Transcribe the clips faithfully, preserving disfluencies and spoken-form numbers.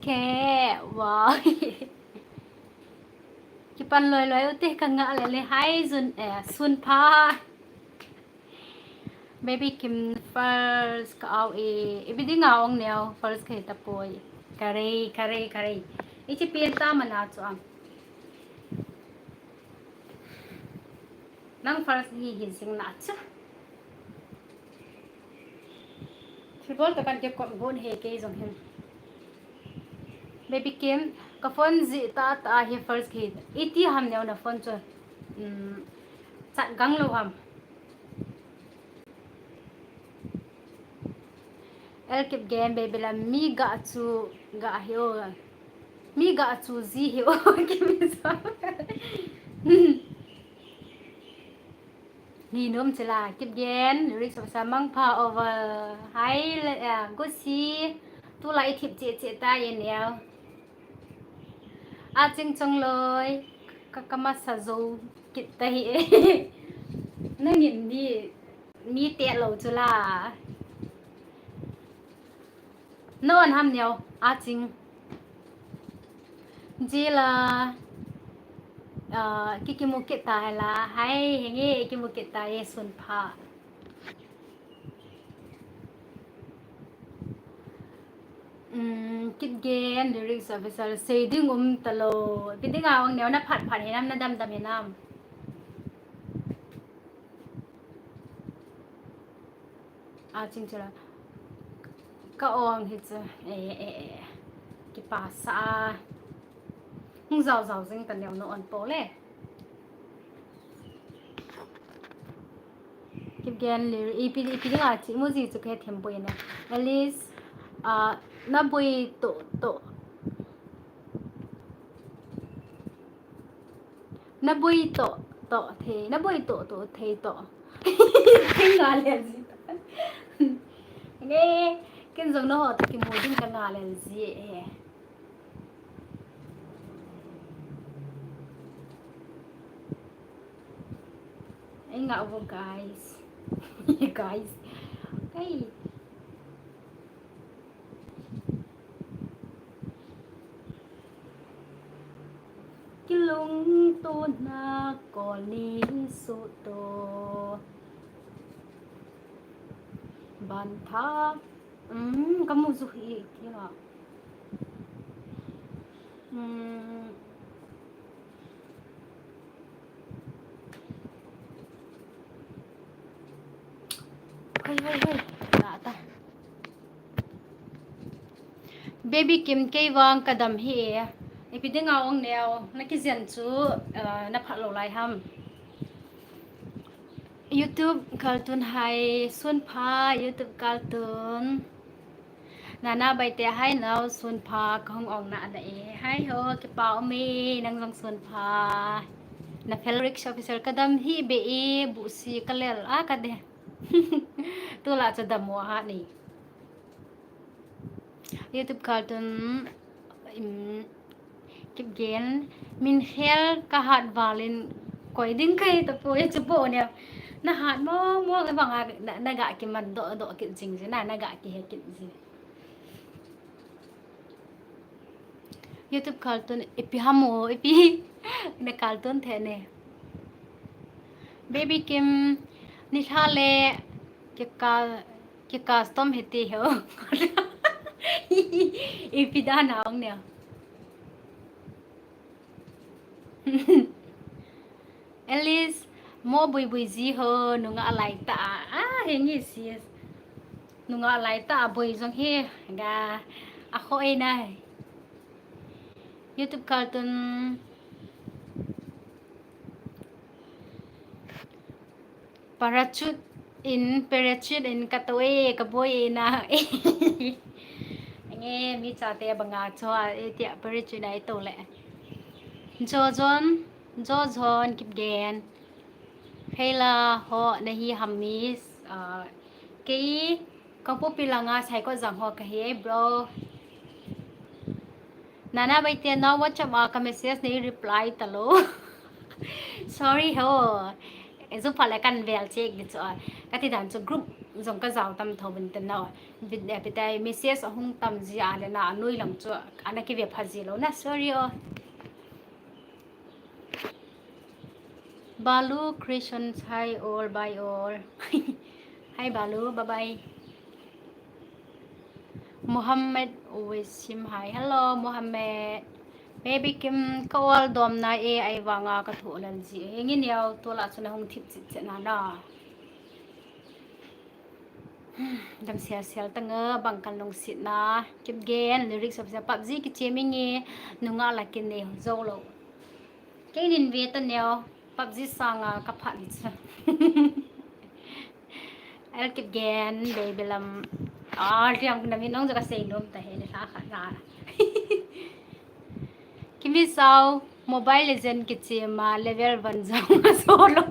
Ke, wow. Kipan loi loi ute ka nga le le. Hi, Jun, eh, Sunpha. Baby Kim first ka au e. Ipi dinga ong neo first ka hita poi. Ka rei, ka rei, ka rei. Ichi pien ta mana chu am. Nang first hi hi sing na chu. Football ta kan ke kom gon he ke jong hin. Baby Kim, ka phone ji ta ta hi first ki. Iti ham neo na phone chu. Um, chat gang lo ham. El Kipgen, baby la mi ga chu ga hi o. Mi ga chu ji hi o ki mi sa. Ni nom chila, Kipgen, Lyrics of Samangpha over. Hi, le, ah, Gusi. Tulai thip che che ta ye neo. A ching chong loi, ka, ka masa jo kit ta hi e. Nangin ni, ni te lo chula. Non ham neo, a ching. Jila, ah, ki, ki mu kit ta la, hi, henge, ki mu kit ta ye Sunpha. Um, Kipgen, Lyrics Official, sei ding um ta lo. Ipi dinga ong neo na phat phat hinam na dam dam hinam. A ching chila. Ka ong hi chu. Eh, eh, eh. Kipasa. Hung zau zau jing ta neo no on po le. Kipgen le, ipi, ipi dinga chi emoji chu ka he them poi na. Alice, ah, na boi to, to. Na boi to, to, thei, na boi to, to, thei to. Ka nga le ji ta. Nge, ken jong na ho to ki mo ding ka nga le ji e. Ei nga vo, guys. Guys. Hey. Kilungtona koni suto. Bantha. Um, kamu ju hi tia. Um. Hoi, hoi, hoi. Ta, ta. Baby Kim, kei vang ka dam hi e. Ipi dinga ong neo, na kijen chu, ah, na phat lo lai ham. YouTube Cartoon hi, Sunpha, YouTube Cartoon. Nana Baite, hi nao, Sunpha, ka hung ong na na e. Hi ho, kipa um e, nang jong Sunpha. Na fel Rich Official ka dam hi be e, bu si ka lel a ka de. Tula cha dam mo ha ni. YouTube Cartoon, um, Kipgen, min khel ka hat valin koi ding kai ta poi chu po nia. Na hat mo mo ka banga na, na ga ki man do do kit jing ji na, na ga ki he kit ji. YouTube Cartoon, ipi ham o, ipi. Na Cartoon the ne. Baby Kim, ni tha le, ki ka, ki custom he ti ho. Ipi da na ong nia. Alice, mo bui bui ji ho, nunga alai ta. Ah, hengi si. Nunga alai ta, bui jong hi, ga, a kho e na. YouTube Cartoon. Parachute in, parachute in ka to e, ka boi e na. Nge, mi chate banga cho a, e tia parachute na e to le. Jojon, Jojon, Kipgen. Heila ho, na hi ham miss, ah, kei, Kangpokpi langa Saikot jang ho ka hi, bro. Nana Baite, na WhatsApp a ka message nei reply ta lo. Sorry ho. Ju pha le kan vel check di chu a. Ka ti dan chu group Jong ka jao tam tho bin ten na. Bit, eh, bit ai message ahung tam ji a le na, anoi lang chu ana kive pha ji lou na. Sorry o. Balu Creations, hi all, bye all. Hi Balu, bye bye. Mohammed Wasim, hi. Hello, Mohammed. Baby Kim, ka ol dom na e, ahivanga ka thoh lel ji. Henge neo, tu la chu na hung thip chit chit na na. Dam sial sial tang a, bang kan lungset na. Kipgen, lyrics of the PUBG kichem inge, nunga la kinei jou lou. Kei nin ve ta neo, PUBG sanga ka phat ni chu. El Kipgen, Baby Lam. Ah, liang na mi nong ja ka sei nom ta he ni sa kha na. Kimi sao, Mobile Legend kichem a, level one jong a solo.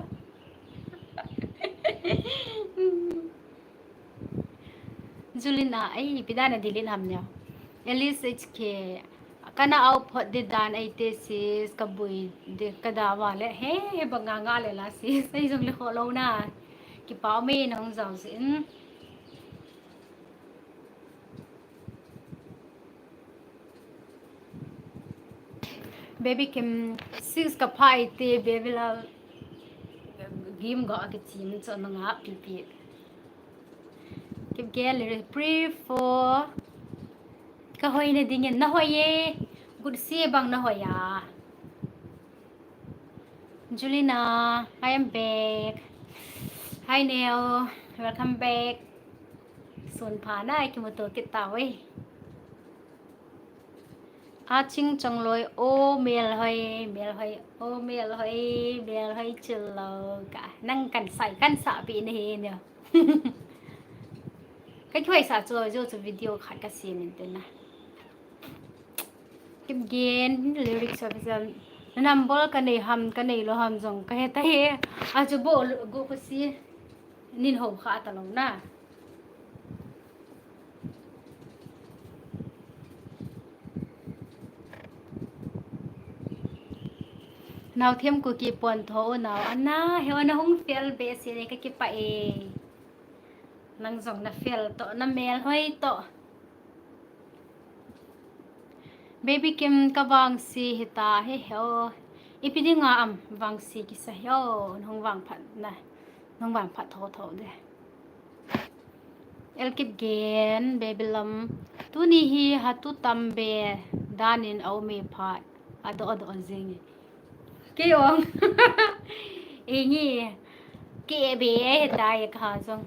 Julina, ai, ipi dan a delete ham neo. Alice H K, kana out phot di dan ai te sis, ka bui di ka da va le, he, he, banga nga le la sis, ai jong le kho lou na. Kipa me nong jao sin. Baby Kim, six ka phai te, Baby Love, game go a kichim cho na nga pipi. Kipgen, lyric, pray for. Ka hoi na ding in, na hoi e. Good si bang na hoi a. Julina, I am back. Hi Neo, welcome back. Sun pha na, kimuto kit ta we. A Ching Chongloi, o mel hoi, mel hoi, o mel hoi, mel hoi chil lo ka. Nang kan sai, kan sa pi na he neo. Ka hoi sa chu, jo chu video khat ka sem in te na. Kipgen, lyrics of the, na number ka nei ham, ka nei lou ham jong ka he ta he. A chu bo, go ko si, nin ho kha ta lou na. Nao them Kuki pon tho u nao. Ana, he ana hung fel be si le ka kipa e. Nang jong na fel to, na mel hoi to. Baby Kim ka vangsi hita he he o. Ipi dinga am vangsi kisa he o. Nang vang phat na. Nang vang phat tho tho de. El Kipgen, Baby Lam. Tuni hi hatu tam be danin a um e phat. Ado ado jing e. Kei ong. Ingi. Ke be e dai ka jong.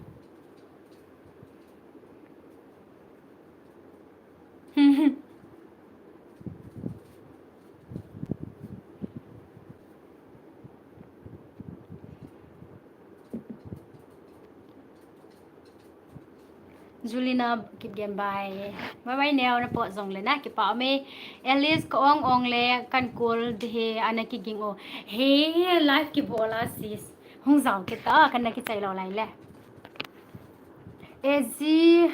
Julina Kipgen bye. Bye bye neo, na pot jong le na kipa me. Alice ka ong ong le kan call de he ana kiging o. He live kibol a sis. Hung jao kita kan na kichai lou lai le. A G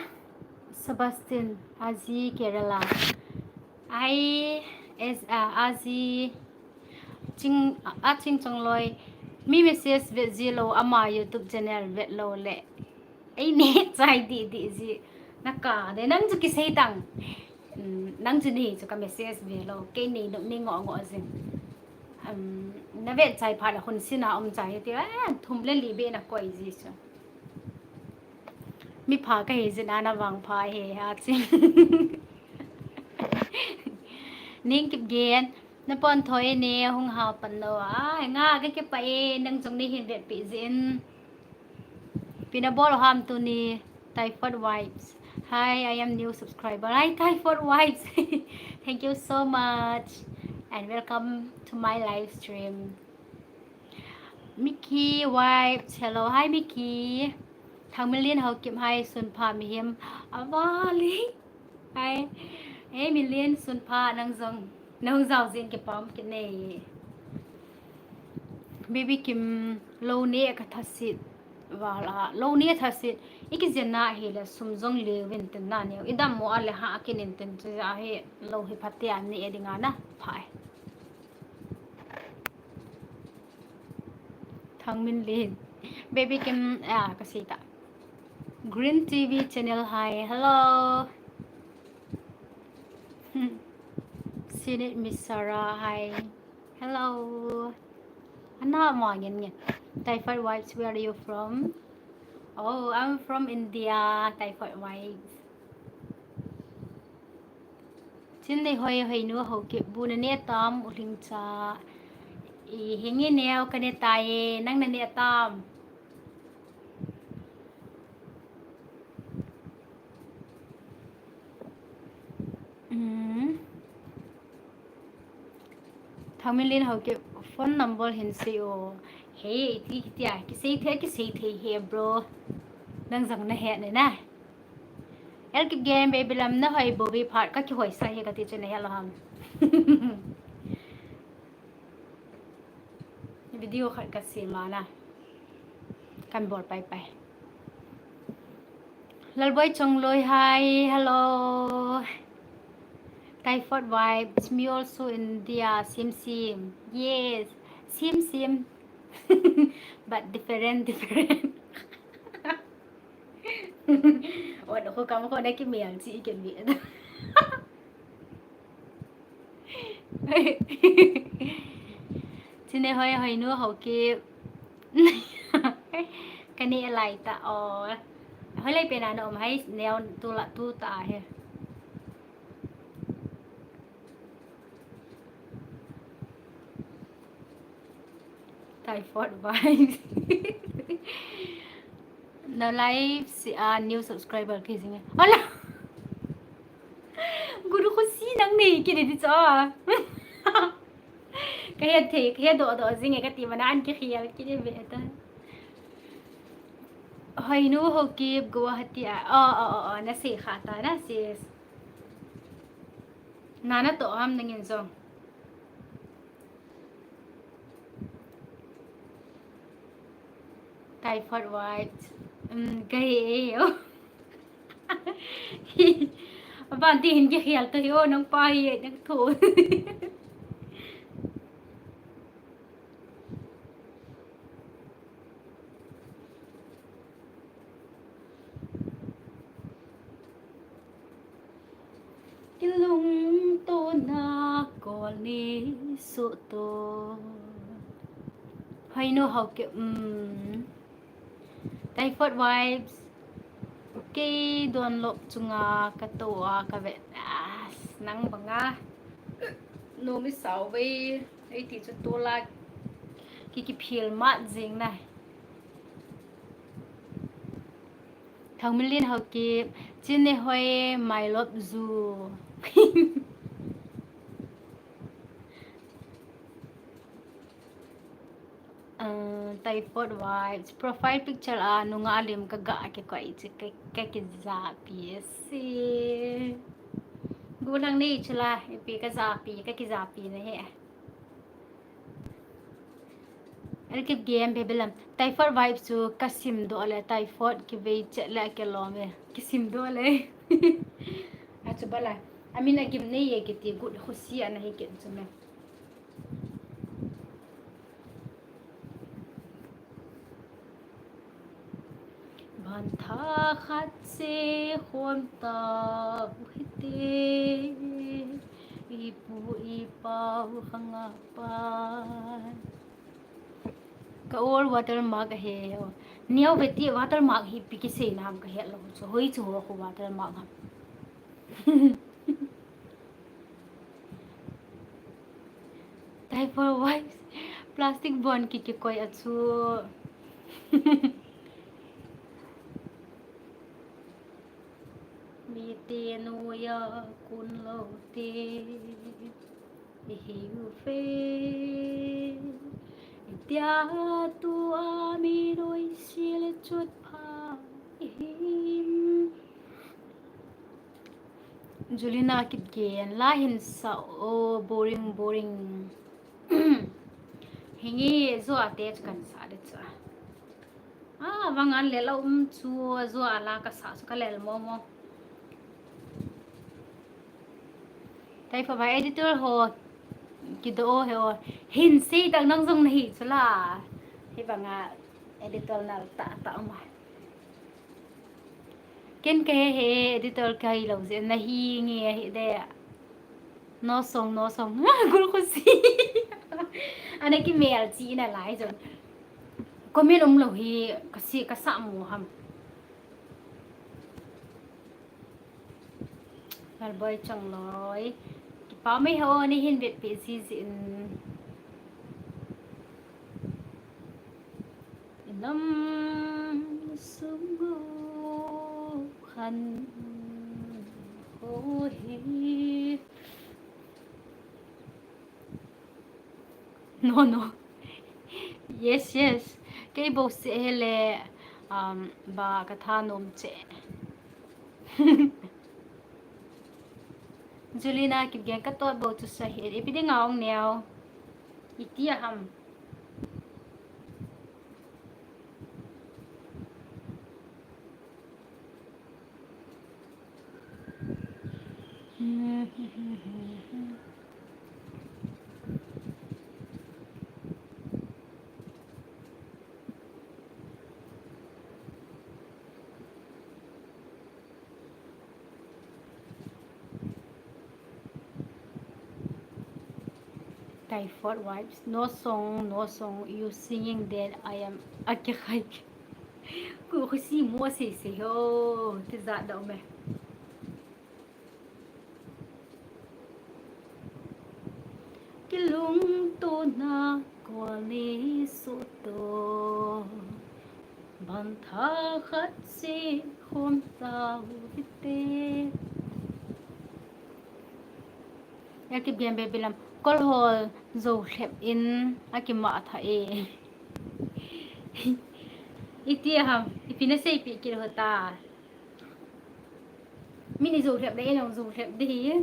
Sebastian, A G Kerala. Ai, as, ah, A G Ching, A Ching Chongloi. Mi message vet ji lou ama YouTube channel vet lou le. Ei ne chai di di ji. Na ka de nang chu kisei tang. Um, nang chu ni chu ka message ve lou. Kei nei no ni ngo ngo jin. Um, na vet chai pha la hun sina um chai ti. Ah, thum le li be na koi ji chu. Mi pha ka hi jin ana vang pha he ha chi. Ning Kipgen, na pon thoi ne hung ha pan lo a. Nga ka kipa e, nang jong ni hin vet pi jin. Pina bol ham tuni, Typhoid Vibes. Hi, I am new subscriber. Hi, Typhoid Vibes. Thank you so much. And welcome to my live stream. Mickey White, hello, hi Mickey. Thangminlin Haokip, hi Sunpha Mihem. Avali. Hi. Hey Minlin, Sunpha nang jong. Nang jao jin kipam kit nei. Baby Kim, lou ne ka thasit. Val a, lou ne thasit. Iki jena hi le sum jong le vin ten na neo. Idam mo a le ha kinin ten chu ja hi lou hi phate a ne dinga na. Phai. Thangminlin. Baby Kim, ah, ka sei ta. Green T V channel, hi. Hello. Sinit Misara, hi. Hello. Ana mo ngin ngin. Typhoid Vibes, where are you from? Oh, I'm from India. Typhoid Vibes. Chin Nei Hoi, Hoinu Haokip, bu na ne tam, u hling cha. I hingi neo ka ne tai, nang na ne tam. Mm. Thangminlen Haokip, phone number hin sei o. He, iti, iti a, kisei thei, kisei thei he, bro. Nang jong na he ne na. Elkip Game, baby lam na hoi bo vi phat, ka kihoi sa he ka ti chu na he lo ham. Video khat ka sem a na. Kan bol pai pai. Lalboi Chongloi, hi, hello. Typhoid Vibes, me also India, same same. Yes, same same. But different, different. Ot ko kam ko na ki mial chi ken bi. Chin Nei Hoi, Hoinu Haokip. Ka ne lai ta o. Hoilai pen a na um hai neo tu la tu ta he. Typhoid Vibes. Na live si a new subscriber ke jing. Hola. Guru Khusi nang nei kit di cha. Ka he thei, ka he do do jing e ka ti mana an ki khial kit e be ta. Hoinu Haokip Guwahati a. Oh, oh, oh, oh, na sei kha ta na sis. Na na to ham nang in jong. Typhoid Vibes. Um, ka he e o. Aban ti hin ki khial to hi o, nang pa hi, nang tho. Kilungtona kol ni suto. Hoinu Haokip, um. Typhoid Vibes. Kei Dunlop chunga ka to a ka ve. Ah, nang banga. Nomi sao ve. Ei ti chu tol a ki, kiphil mat jing na. Thangminlen Haokip, Chin Nei Hoi, my love you. Uh, Typhoid Vibes, profile picture a nunga lim ka ga kikoi chu ka, ka kijapi si. Gulang nei chula, ipi ka japi, ka kijapi na he. Elkip Game, baby lam. Typhoid Vibes chu ka sim doh le, typhoid kivei chet le ka lom e. Kisim doh le. A chu bala. Amin a gim nei e kiti Guru Khusi ana hi kit chu me. Ban tha khat se khom ta u hite, i pu i pau khanga pa. Ka old watermark ahi o. Neo ve ti watermark hi ipi kisei nam ka het lou chu. Hoi chu ho khu watermark ham. Typhoid Vibes. Plastic bon ki, kikoi a chu. Mite noiya kun lou te. Ihiu fe. Itia tua mi noi sil chut pha. Ihim. Julina Kipgen, la hin sa o, boring, boring. Hingi, jua te chu kan sa de chu. Ah, vang an lel a um chu, jua la ka sa chu ka lel mo mo. Typhoid Vibes editor ho, kido o he o. Hin sei tak nang jong na hi chu la. Hi vang a editor nal ta ta ma. Ken kahe he editor kahi lou jeh in nahi nge ahi de. No song, no song. Gul khusi. Ana kimel chi ina lai jong. Comment um lou hi kasi kasa mo ham. Lalboi Chongloi. Kipa mai ho, neihin vetpi jiji in. Inam sungu khan ho hi. No, no. Yes, yes. Kei bou se hele, um, ba katha nom che. Julina Kipgen katot bou chu sa hi. Ipi dinga ong neo. Iti a ham. Typhoid vibes. No song, no song. You singing, then I am a kikhai. Ku khusi mo sei sei ho. Tijat dau me. Kilungtona kol nei suhto. Bang tha khat se khom tau hite. Akibian be bilam. Kol hol jo lhep in akima tha e. Iti ham, ipi nasei pi kit ho ta. Min i jo lhep le, i nong jo lhep di hi.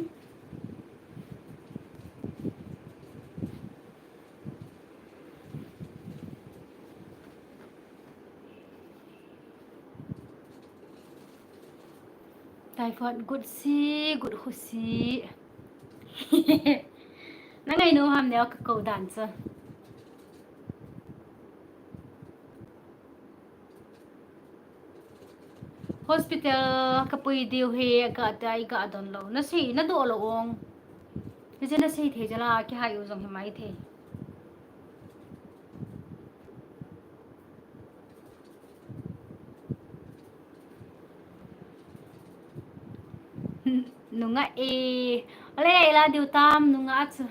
Typhoid, good si, good khusi. Na ngai nu ham neo ka ko dan chu. Hospital ka pui diu hi ka tai ka don lo. Na sei, na do lo ong. Ni se na sei thei jala kihai u jong hi mai thei. Nunga e. Ole la diu tam nunga chu.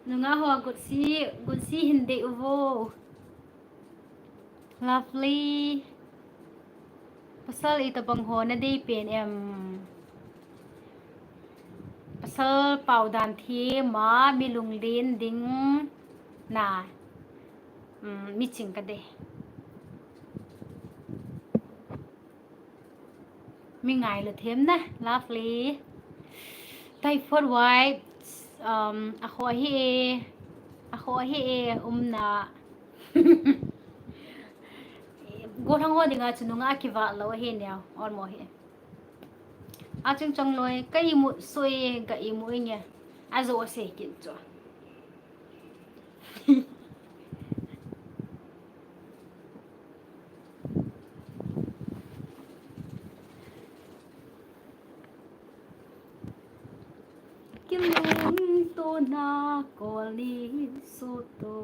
Nunga ho good si, good si hin dei u vo. Lovely. Pasal itabang ho na dei pen em. Pasal pau dan thim a mi lunglen ding na. Um, mi ching ka dei. Mi ngailu them na, lovely. Typhoid vibes, um, a kho hi e, a kho hi e, um na. Gollhang ho dinga chu nunga kivat lo ahi neo, ol mo hi. A chung chong loi, ka imu soi, ka imu inge. A jo a sei kin chu. Kilungtona kol nei suhto.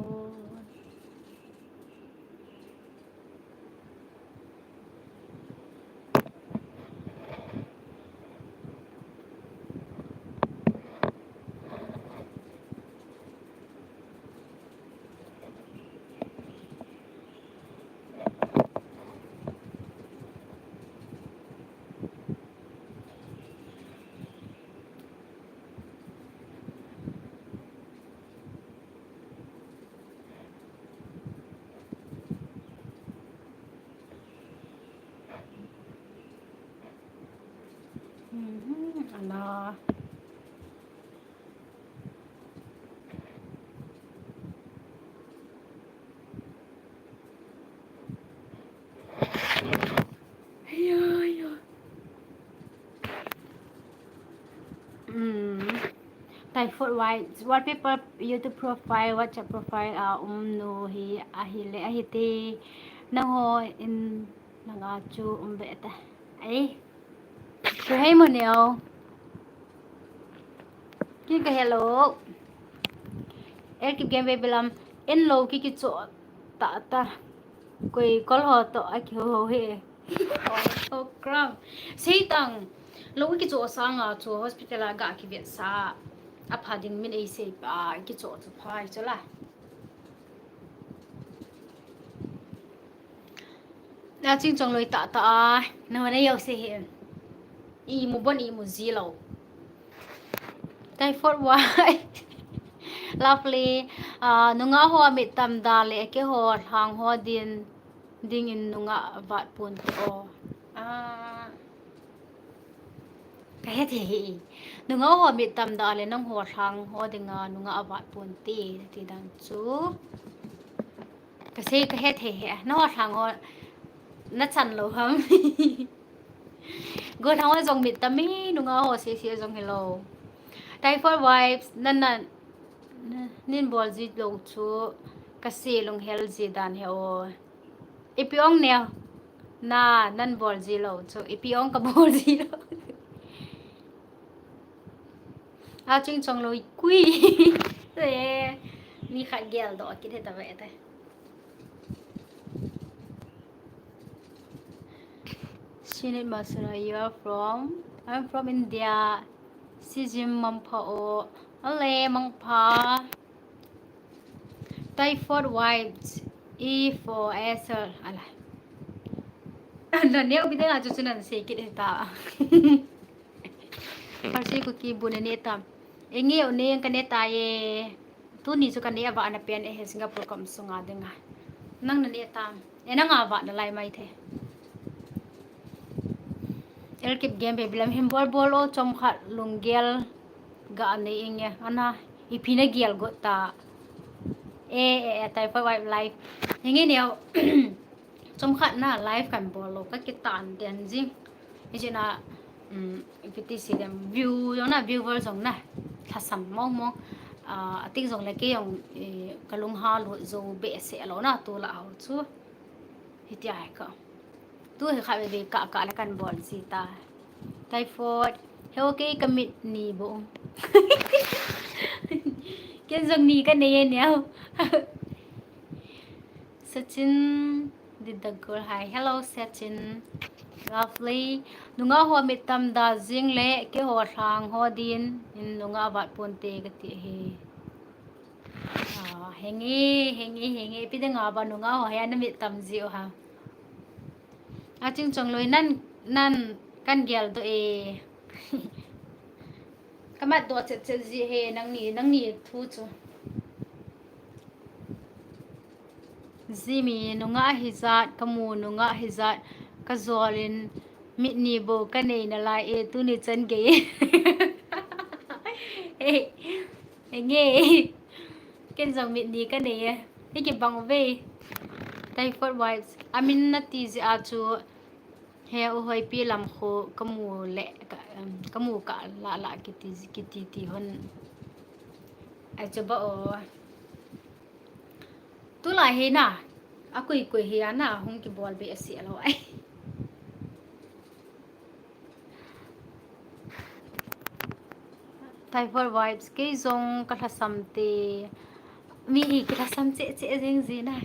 Mhm, ala. Hiya, hiya. Mm. Typhoid white wallpaper, YouTube profile, WhatsApp profile a um nu hi ahile ahite. Nangho in langa chu um be ta. Ai. Chu hei mo neo. Ki ka hello. El kip game baby lam. En lo ki ki cho ta ta. Koi kol ho to a ki ho he. Oh, so crown. Sei tang. Lo ki cho sanga chu hospital a ga ki vet sa. A pha ding min ei sei pa ki cho chu phai chu la. Na ching chong loi ta ta a, na wana yo se he. I mu bon i mu ji lo. Typhoid wai. Lovely. Ah, nunga ho mit tam da le ke ho hlang ho din ding in nunga vat pun to. Ah. Ka het he he. Nunga ho mit tam da le nang ho hlang ho dinga nunga vat pun ti ti dan chu. Ka sei ka het he he. Na ho hlang ho na chan lo ham. Go hlang ho jong mit tam mi nunga ho se se jong he lo. Typhoid wipes nan nan nin bol ji lo chu ka se long hel ji dan he o. Ipi ong neo. Na, nan bol ji lo chu. Ipi ong ka bol ji lo. A ching chong lo i kui. Te, ni khat gel do kit he ta ve te. Shinit Masura, you are from? I'm from India. Sijim Mangpha o. Ale Mangpha. Typhoid wipes, E for Esther, ala. Ana neo bideng a chu chu nan sei kit he ta. Parsi ko ki bu ne ne tam. Enge o ne ka ne ta ye. Tuni chu ka ne ava ana pen e he Singapore kom sunga dinga. Nang na ne tam. E nang ava na lai mai the. El kip game baby lam hin bol bol o chom khat lunggel ga nei inge ana ipi na gel got ta. E, e, e, typhoid wipe live. Hinge neo chom khat na live kan bol lo ka kitan den jing. Ijina um, ipi ti si dem view jong na viewer jong na thasam mong mong. Ah, atik jong le ke jong eh, ka lung ha lo jo be se lo na tu la ho chu. Hitia hai ka. Tu hi kha ve ve ka ka la kan bol ji ta. Typhoid. He okay ka mit ni bo. Ken jong ni ka nei e neo. Sachin did the girl hi. Hello Sachin. Lovely. Nunga ho mit tam da jing le ke ho hlang ho din in nunga vat pon te ka ti he. Ah, henge, henge, henge. Ipi dinga ba nunga ho he na mit tam ji o ha. A ching chong loi nan, nan kan gel do e. Ka mat do chet chet ji he nang ni, nang ni thu chu. Jimi nunga hi jat, ka mu nunga hi jat, ka jol in mit ni bo ka nei na lai e, tuni chan gei. Hey. Enge. Ken jong mit ni ka nei e. Hi ki bang ve. Typhoid wipes. Amin na ti ji a chu. He u hoi pi lam khu ka mu le ka, em, ka mu ka la la kiti kiti ti hon. Ai chu ba o. Tu la he na. A kui kui he a na hung ki bol be a si a lo ai. Typhoid wipes kei jong ka lhasam te. Mi hi ki lhasam che che jing ji na.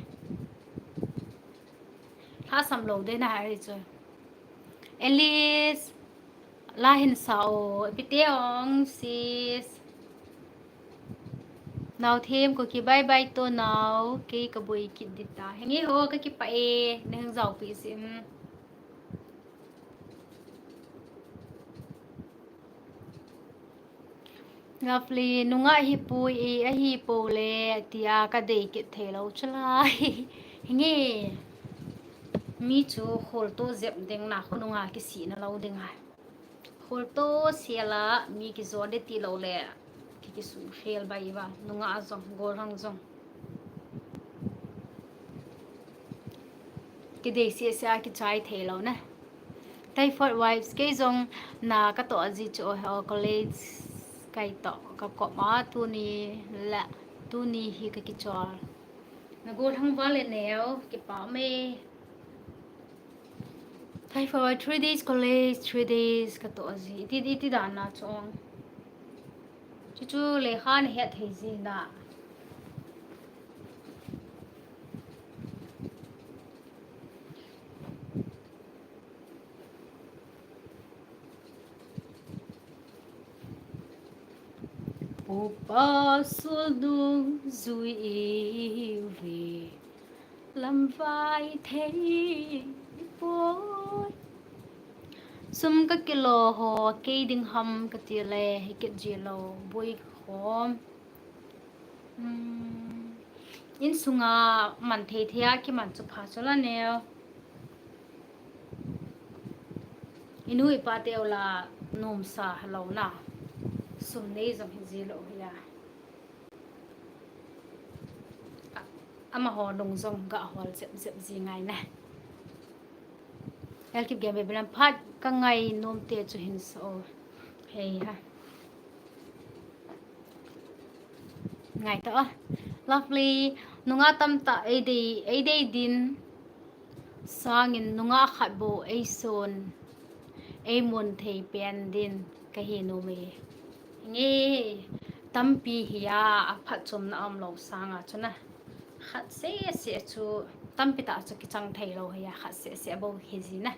Lhasam lo de na hai chu. Alice, la hin sa o, ipi te ong sis. Nau them ko ki bye bye to nau, kei ka boi kit di ta. Henge ho ka kipa e, na heng jao pi sim. Lovely, nunga hi pui e, a hi po le, tia ka dei kit thei lo chu lai. Hinge, mi chu khol to jep ding na, khonunga kisina lo ding a. Khol to sela, mi kijo de ti lo le, ki kisu khel bai va, nunga a jong, gol hang jong. Kidei sia sia kichai thei lo na. Typhoid wipes kei jong na ka to ji chu o college kai to ka kop a tuni la tuni hi ka kichol. Na gol hang vale neo kipa me. Typhoid, three days college, three days katoh ji. Iti, iti dan a chong. Chuchu lekha nahet thei ji na. Upa sul dungjui ive, lamvai thei poi. Sum kakilo ho, kei ding ham kati le, hikit ji lou, boi khom. Hmm. Insunga man thei thei a kiman chu pha chu la neo. Inu ipa teu la nomsa helou na. Sum nei jong hi ji lou hi a. A, amaho lung jong ga hol jep jep ji ngai na. Elkip Game Baby lam phat ka ngai nom te chu hin so. Hei ha. Ngai ta a. Lovely. Nunga tamtah ei dei, ei dei din. Sangin nunga khat bou ei son. Ei mun thei pen din. Ka hi nom e. Nge tampi hi a, a phatchomna um lou sanga chu na. Khat seh seh chu, tampi tah chu kichang thei lou hi a, khat seh seh bou hi ji na.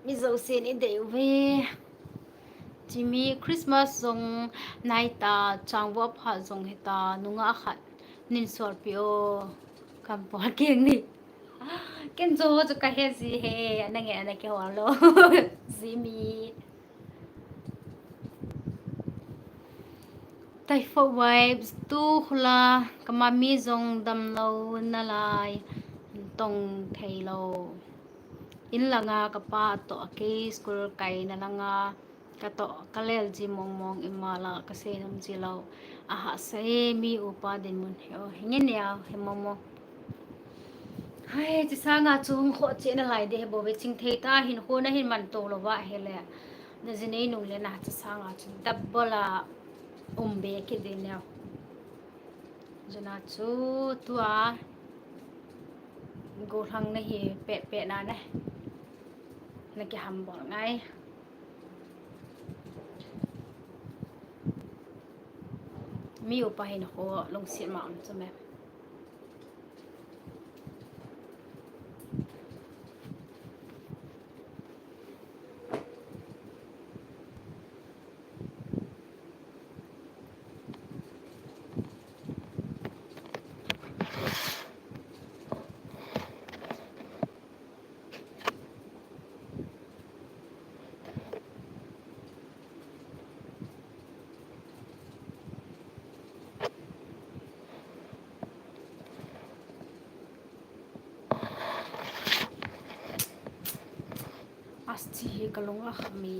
Mi jousen i dei uve. Jimmy, Christmas jong nai ta, changvou phat jong hita, nunga khat nin solpi o, kampol keng ni. Ken jo chu ka he ji he, ana nge ana kihol lou. Jimmy. Typhoid vibes tu khula, ka mami jong dam lou nalai, tong thei lou. In langa ka pa toh a kei school kaina langa ka toh ka lel ji mong mong, ima la ka sei nom ji lou. Aha, sei mi upa dinmun hi o, hi nge nia, hi mong mong. Hai, chi sanga chu hung kho che nalai de he bou ve, ching thei ta hin kho na hin man to lou va he le. Na ji nei nung le na chi sanga chu double a um be ki de neo. Juna chu tua gollhang na hi pet pet na ne. Na kiham bol ngai. Mi upa hin kho lungset ma um chu me. Asti hi ka lung a kham e.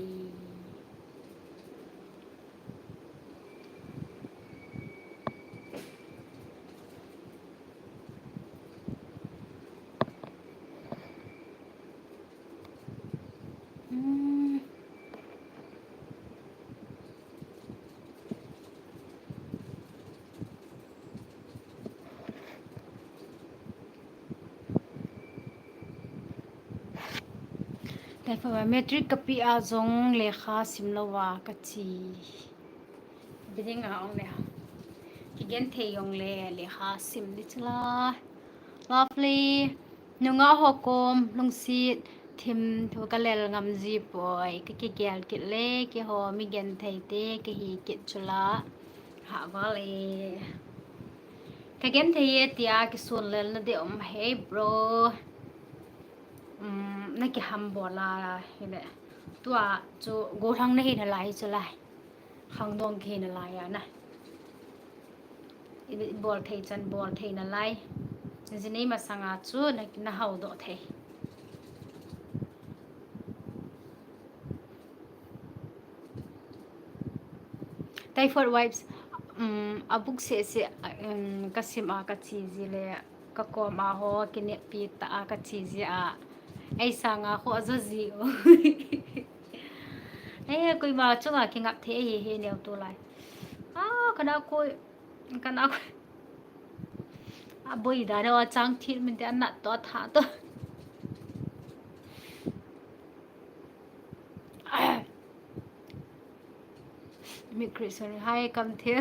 Typhoid, matric ka pe a jong lekha sim lou a ka chi. Biding a ong le. Kigen thei ong le lekha sim di chula. Lovely. Nunga ho kom lungset thim thu ka lel ngam ji poi, ka kigel kit le, keiho mi gen thei te ka hi kit chula. Ha vale. Ka gen thei e tia kisun lel na de um hei bro. Um, na kiham bol a hi le. Tua chu gollhang na hi nalai chulai. Khangdong kei nalai a na. I bol thei chan bol thei nalai. Jinei masanga chu na, na haudoh thei. Typhoid vibes, um, a buk seh seh, um, ka sim a ka chi ji le. Ka kom a ho, kineppi ta a ka chi ji a. Ei sanga ho a jo ji o. Ei, koima chunga kingap thei hi, hi neo tulai. A, kana koi, kana koi. A boi da neo a chang thil min te a nat to a tha to. Mik Christian, hi, Kamthil.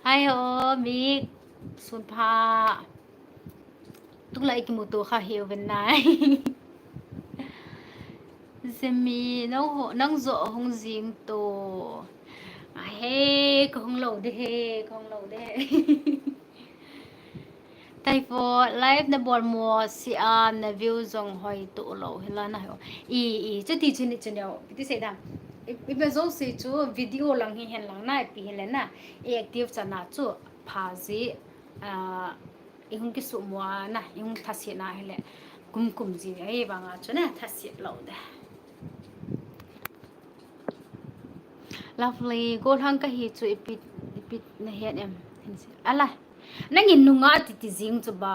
Hi ho, Mik. Sun pha. Tung lai kimuto kha hiu ven nai. Zemi, nang ho, nang jo hung jing to. A he, ka hung lou de he, ka hung lou de he. Typhoid, live na bol mo si a na view jong hoi to lou hi la na ho. I, i, chuti chu ni chu neo. Piti sei da. I, i be jo sei chu video lang hi hen lang na, i pi hi le na. I active cha na chu pha ji, ah, i hung kisu mo a na, i hung thase na hi le. Kum kum ji, ei banga chu na thase lou de. Lovely, gollhang ka hi chu ipi, ipi na het em? Ala, nangin nunga titi jing chu ba.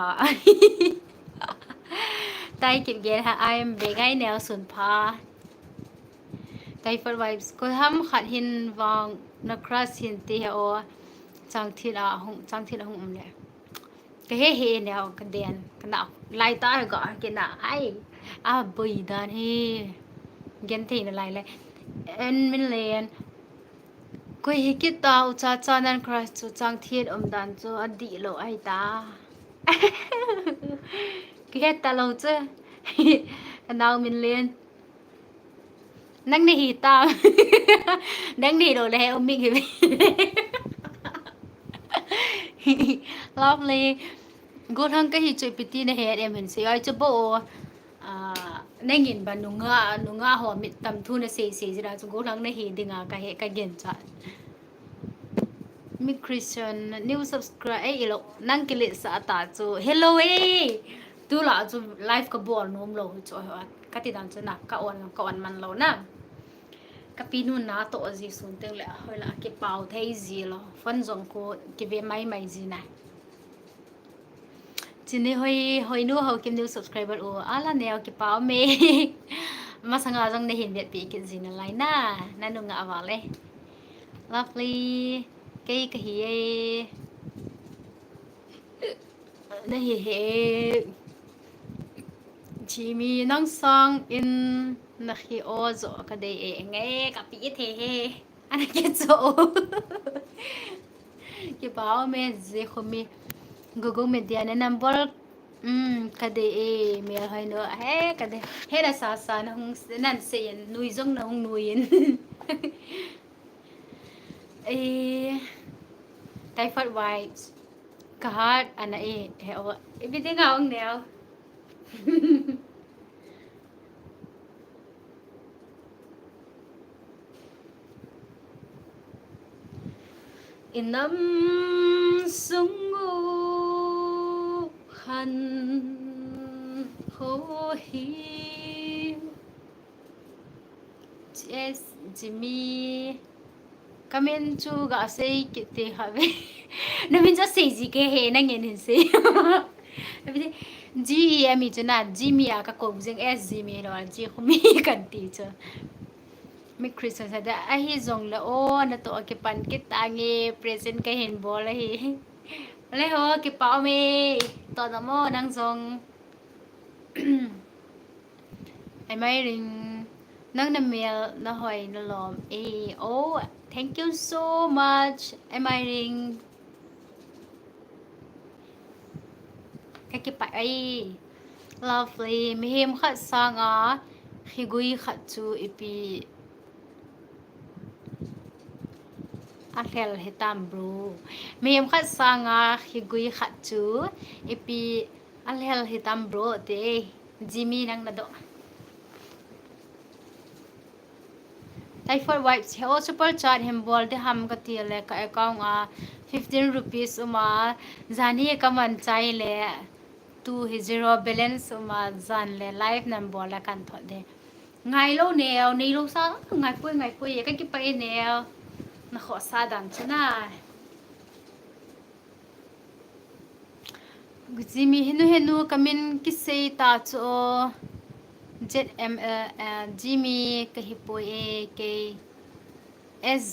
Tai Kipgen ha, I am Begai Neo Sun pha. Typhoid vibes, koi ham khat hin vang na crush hin ti he o. Chang thil a hung, chang thil a hung um le. Ka he he neo, ka den, ka na, lai ta he ga, ka na, ai, a boi dan he, gen thei na lai le, en min len, koi hi kit ta, u cha cha nan crush chu chang thil um dan chu, a di lou ai ta. Ka he ta lou chu, ka nao min len. Nang na hi tam. Nang na hi lou le he, um, Mik hi. Lovely. Gollhang ka hi chu ipi ti na het em hin sei. Ai chu bo. Ah, nangin ba nunga, nunga ho mit tam thu na sei sei jira chu gollhang na hi dinga ka he ka gen cha. Mik Christian, new subscribe, ei, ilo, nang kilet sa ta chu. Hello, ei. Tu la chu live ka bol nom lou chu, ka ti dan chu na, ka on, ka on man lou na. Ka pi nu na to ji sun teng le, hoi la, kipau thei ji lou. Phone jong ko, kive mai mai ji na. Chini hoi, hoi nu ho kim new subscriber u. Ala neo kipa me. Masanga jong na hin vetpi kit jing nalai na. Na nunga aval e. Lovely. Kei ka hi e. Na hi he. Jimmy nang sang in na hi o jo ka dei e. Nge ka pi the he. Ana kicho. Kipa me je khomi. Google Media na number. Um, ka dei e, mel hoi no. He, ka dei. He na sa sa na hung, nan sei in, nui jong na hung nui in. E, typhoid vibes. Ka hat ana e, he o. Everything a ong neo. I nam sung u khan ho hi. Yes, Jimmy. Ka min chu ga sei kit te ha ve. Na min chu sei ji ke he, nangin hin sei. G E M E chu na, Jimmy a ka ko jing, S Jimmy lo, G khomi kan ti chu. Mi Christian sa da, ahi jong le o, na to kipan kit tange, present ka hin bol ahi. Le ho, kipa me, to na mo, nang jong. Am I ring? Nang na mel na hoi na lom. Eh, oh, thank you so much. Am I ring? Ka kipa ai. Lovely. Mihem khat sanga khigui khat chu ipi. A lhel hitam bro. Mihem khat sanga khigui khat chu ipi a lhel hitam bro te. Jimmy nang na do. Typhoid wipes he o super chat hem bol de ham ka ti le ka account a fifteen rupees uma jani ka man chai le tu hi zero balance uma jan le live nan bol le kan thot de. Ngai lo neo, nei lo sa, ngai poi, ngai poi, ka kipa e neo. Na kho sa dan chu na. Jimmy henu henu ka min kisei ta chu o. Z M L, eh, Jimmy ka hi poi e ke. S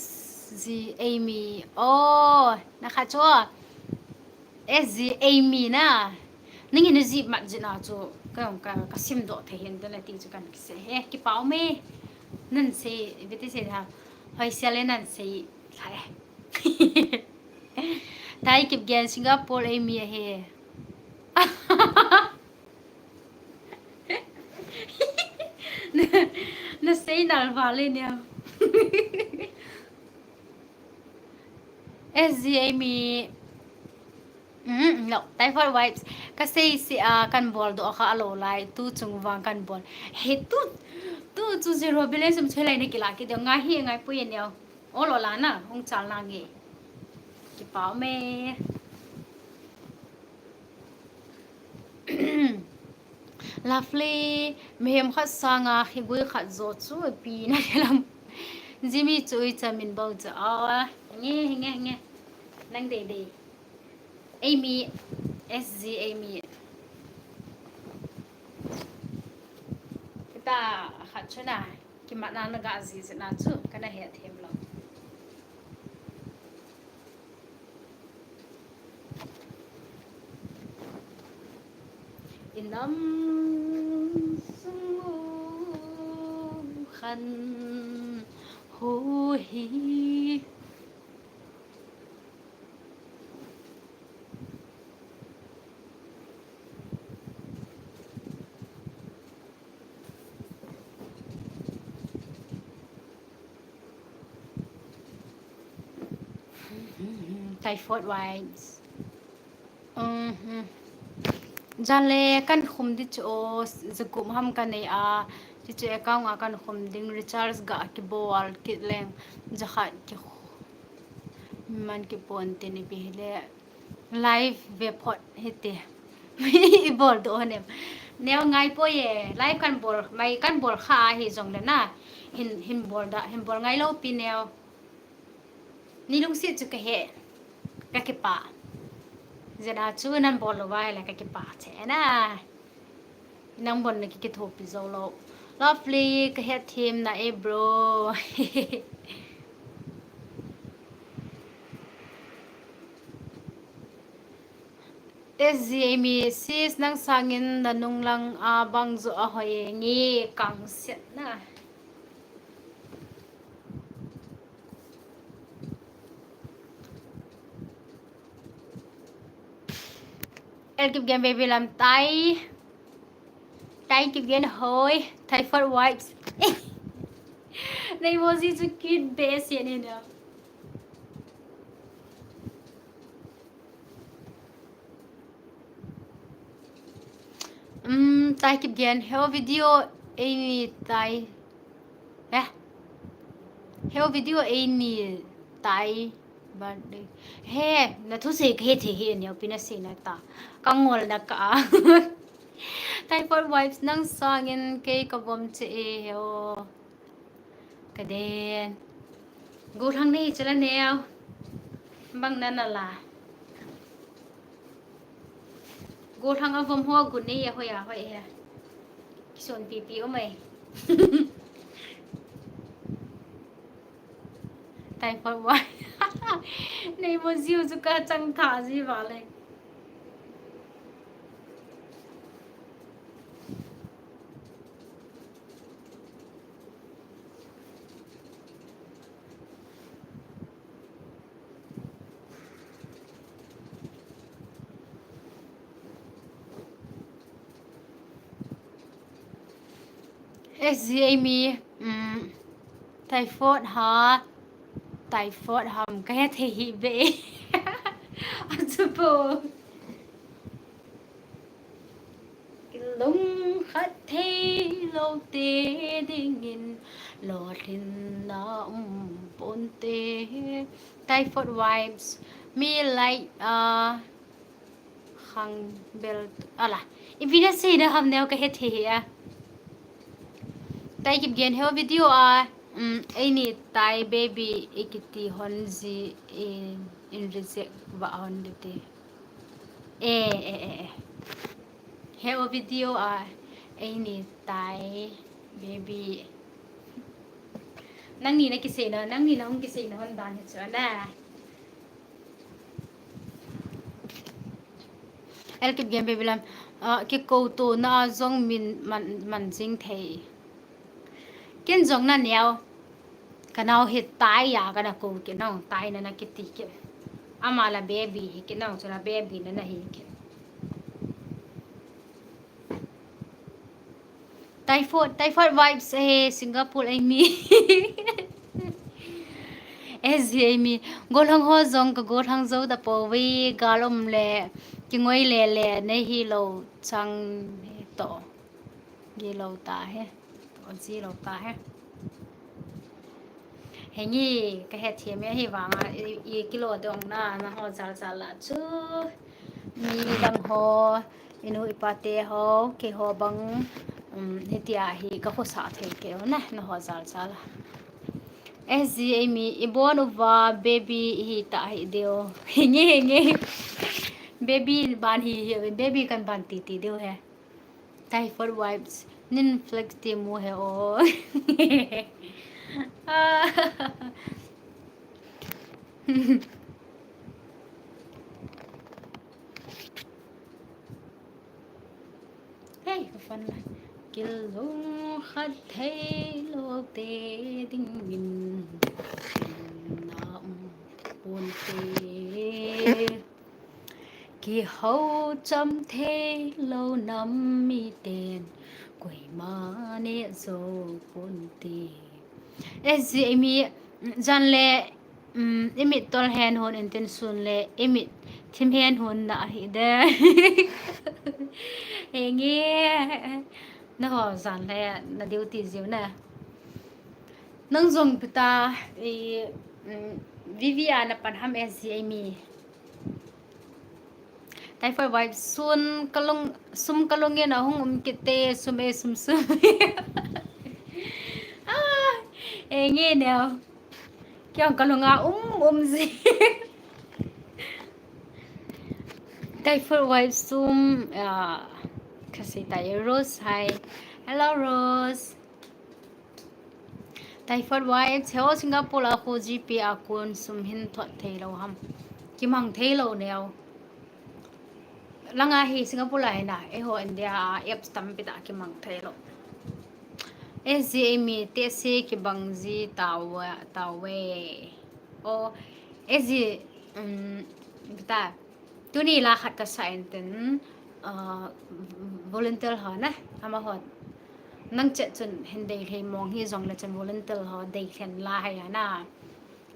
G Amy. Oh, na kha chu. S G Amy na. Nangin na ji mat ji na chu. Ka, ka, ka sim do thei hin da na ti chu kan kisei. He, kipa me. Nan sei, bete sei ha. Hoi sia le nan sei. Thai. Thai Kipgen Singapore eimi ahi. Na, na sei nal vale nia. S G eimi. Mm, no, Typhoid Vibes. Ka sei si a kan bol doh kha alo lai, tu chung vang kan bol. He tu, tu chu zero balance um chhe lai na kila ki deu ngai hi ngai pui neo. Ol ol a na, hung chal na nge. Kipah me. Lovely, mihem khat sanga khigui khat jo chu pi na lam. Jimmy chu i chamin bau cha. Ah, nge, nge, nge. Nang dei dei. Amy, S G Amy. Kita khat chu na. Kimatna na ga ji ji na chu, kana he them lou. Inam sungu khan ho hi. Typhoid Vibes. Mhm. Jale kan khum di chu o, jakum ham ka nei a, ti chu account a kan khum ding recharge ga kibol kit leng, jakhat ki man kipon tin ipi hile. Live ve phot hite. I bol doh nem. Neo ngai poi e. Live kan bol, mai kan bol kha hi jong le na. Hin, hin bol da, hin bol ngai lou pi neo. Ni lungset chu ka he. Ka kipah. Jena chu nan bol lou vai le ka kipah che na. Nang bon na ki kithopi jou lou. Lovely, ka het them na e, bro. S G Amy, sis, nang sangin na nunglang a bang jo a hoi e nge kang set na. El Kipgen baby lam tai. Tai Kipgen hoi. Typhoid Vibes. Nei moji chu cute be se ne na. Um, Tai Kipgen, heo video eini tai. Eh? Heo video eini tai. Birthday. He, na thusei ka he thei hi neo pi na sei na ta. Ka ngol na ka. Typhoid Vibes nang sangin kei ka vom che e heo. Ka den. Gollhang nei chala neo. Bang na na la. Gollhang a vom ho gun nei a hoi a hoi he. Kison pipi o mai. Typhoid Vibes. Nei mo jiu chu ka chang tha ji vale. S G Amy, um, Typhoid ha, Typhoid ham, ka he thei hi be. Achu po. Kilung khat thei lou te dingin, lolhinna um pon te. Typhoid Vibes, mi like, uh, Khang bel ala. Ipi na sei na ham neo ka he thei hi a. Tai Kipgen heo video a, um, eini tai baby ikiti hon ji in, in reject va hon de te. Eh, eh, eh, eh. Heo video a, eini tai baby. Nangni na kisei na, nangni na hung kisei na hon dan hi chu na. El Kipgen baby lam, ah, kikouto na jong min man, man jing thei. Ken jong na neo. Kanao hi Tai a kana kou kit nau, Tai nana kiti kit. Ama la baby hi kit nau, chula baby nana hi kit. Typhoid, typhoid vibes eh, Singapore eh mi. S G eh mi. Gollhang ho jong ka gollhang jou tapouve, gal um le, kingoi le le, nei hilou chang to. Gilou ta he. To gilou ta he. Henge, ka hethem e, ahivanga i, i kilo dong na, naho jal jal a chu. Mi dang ho, inu ipa te ho, keiho bang, um, hitia hi ka khosa thei kei u na, naho jal jal a. S G eh mi, ibon uva, baby ihi ta hi diu. Henge, henge. Baby ban hi, hi, baby kan ban ti ti diu he. Typhoid vibes. Nin flex ti mu he o. Ah. Hei, ka fan la. Kilung khat thei lou te ding min na um pon te. Kihou cham thei lou nam mi ten, koima ne zo pon te. S G eh mi, jan le, um, imit tol hen hun in tin sun le, imit thim hen hun na hi de. Henge, naho jan le, na duty jiu na. Nang jong pita, i, um, Vivi a na pan ham S G eh mi. Typhoid vibes sun kalung, sum kalung in ahung um kit te, sum e, sum sum. Ah, henge neo. Kei kalung a um um ji. Typhoid vibes sum, ah, kasi tayo Rose, hi. Hello, Rose. Typhoid vibes, heo Singapore a khu G P a kon sum hin thot thei lou ham. Kimang thei lou neo. Langa hi Singapore a hi na, eiho India a apps tampi ta kimang thei lou. S G eh mi te se kibang ji tawe, tawe. O, S G, um, ta. Tuni la khat ka sa in tin, ah, volunteer ho na, amaho. Nang chet chun hin dei lhei mong hi jong le chun volunteer ho dei lhen la hai na.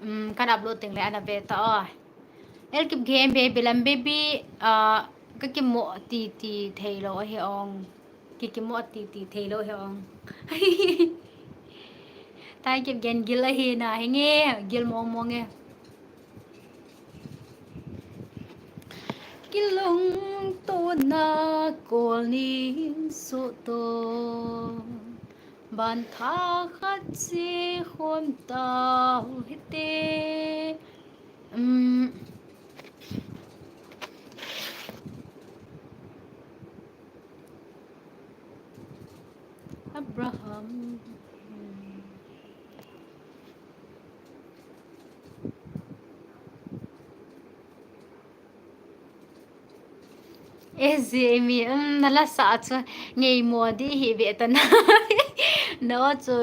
Um, kan upload teng le ana ve ta o. El Kip Gen baby lam baby, ah, ka kimo ti ti thei lou ahi ong. Kikimo ti ti thei lou he ong. Tai Kip Gen gil ahi na, henge, gil mong mong e. Kilungtona kol nin suto. Ban tha khat chi khom tau hite. Um. Abraham. S G eh mi, um, na la sa chu ngei mo di hi ve ta na. Na o chu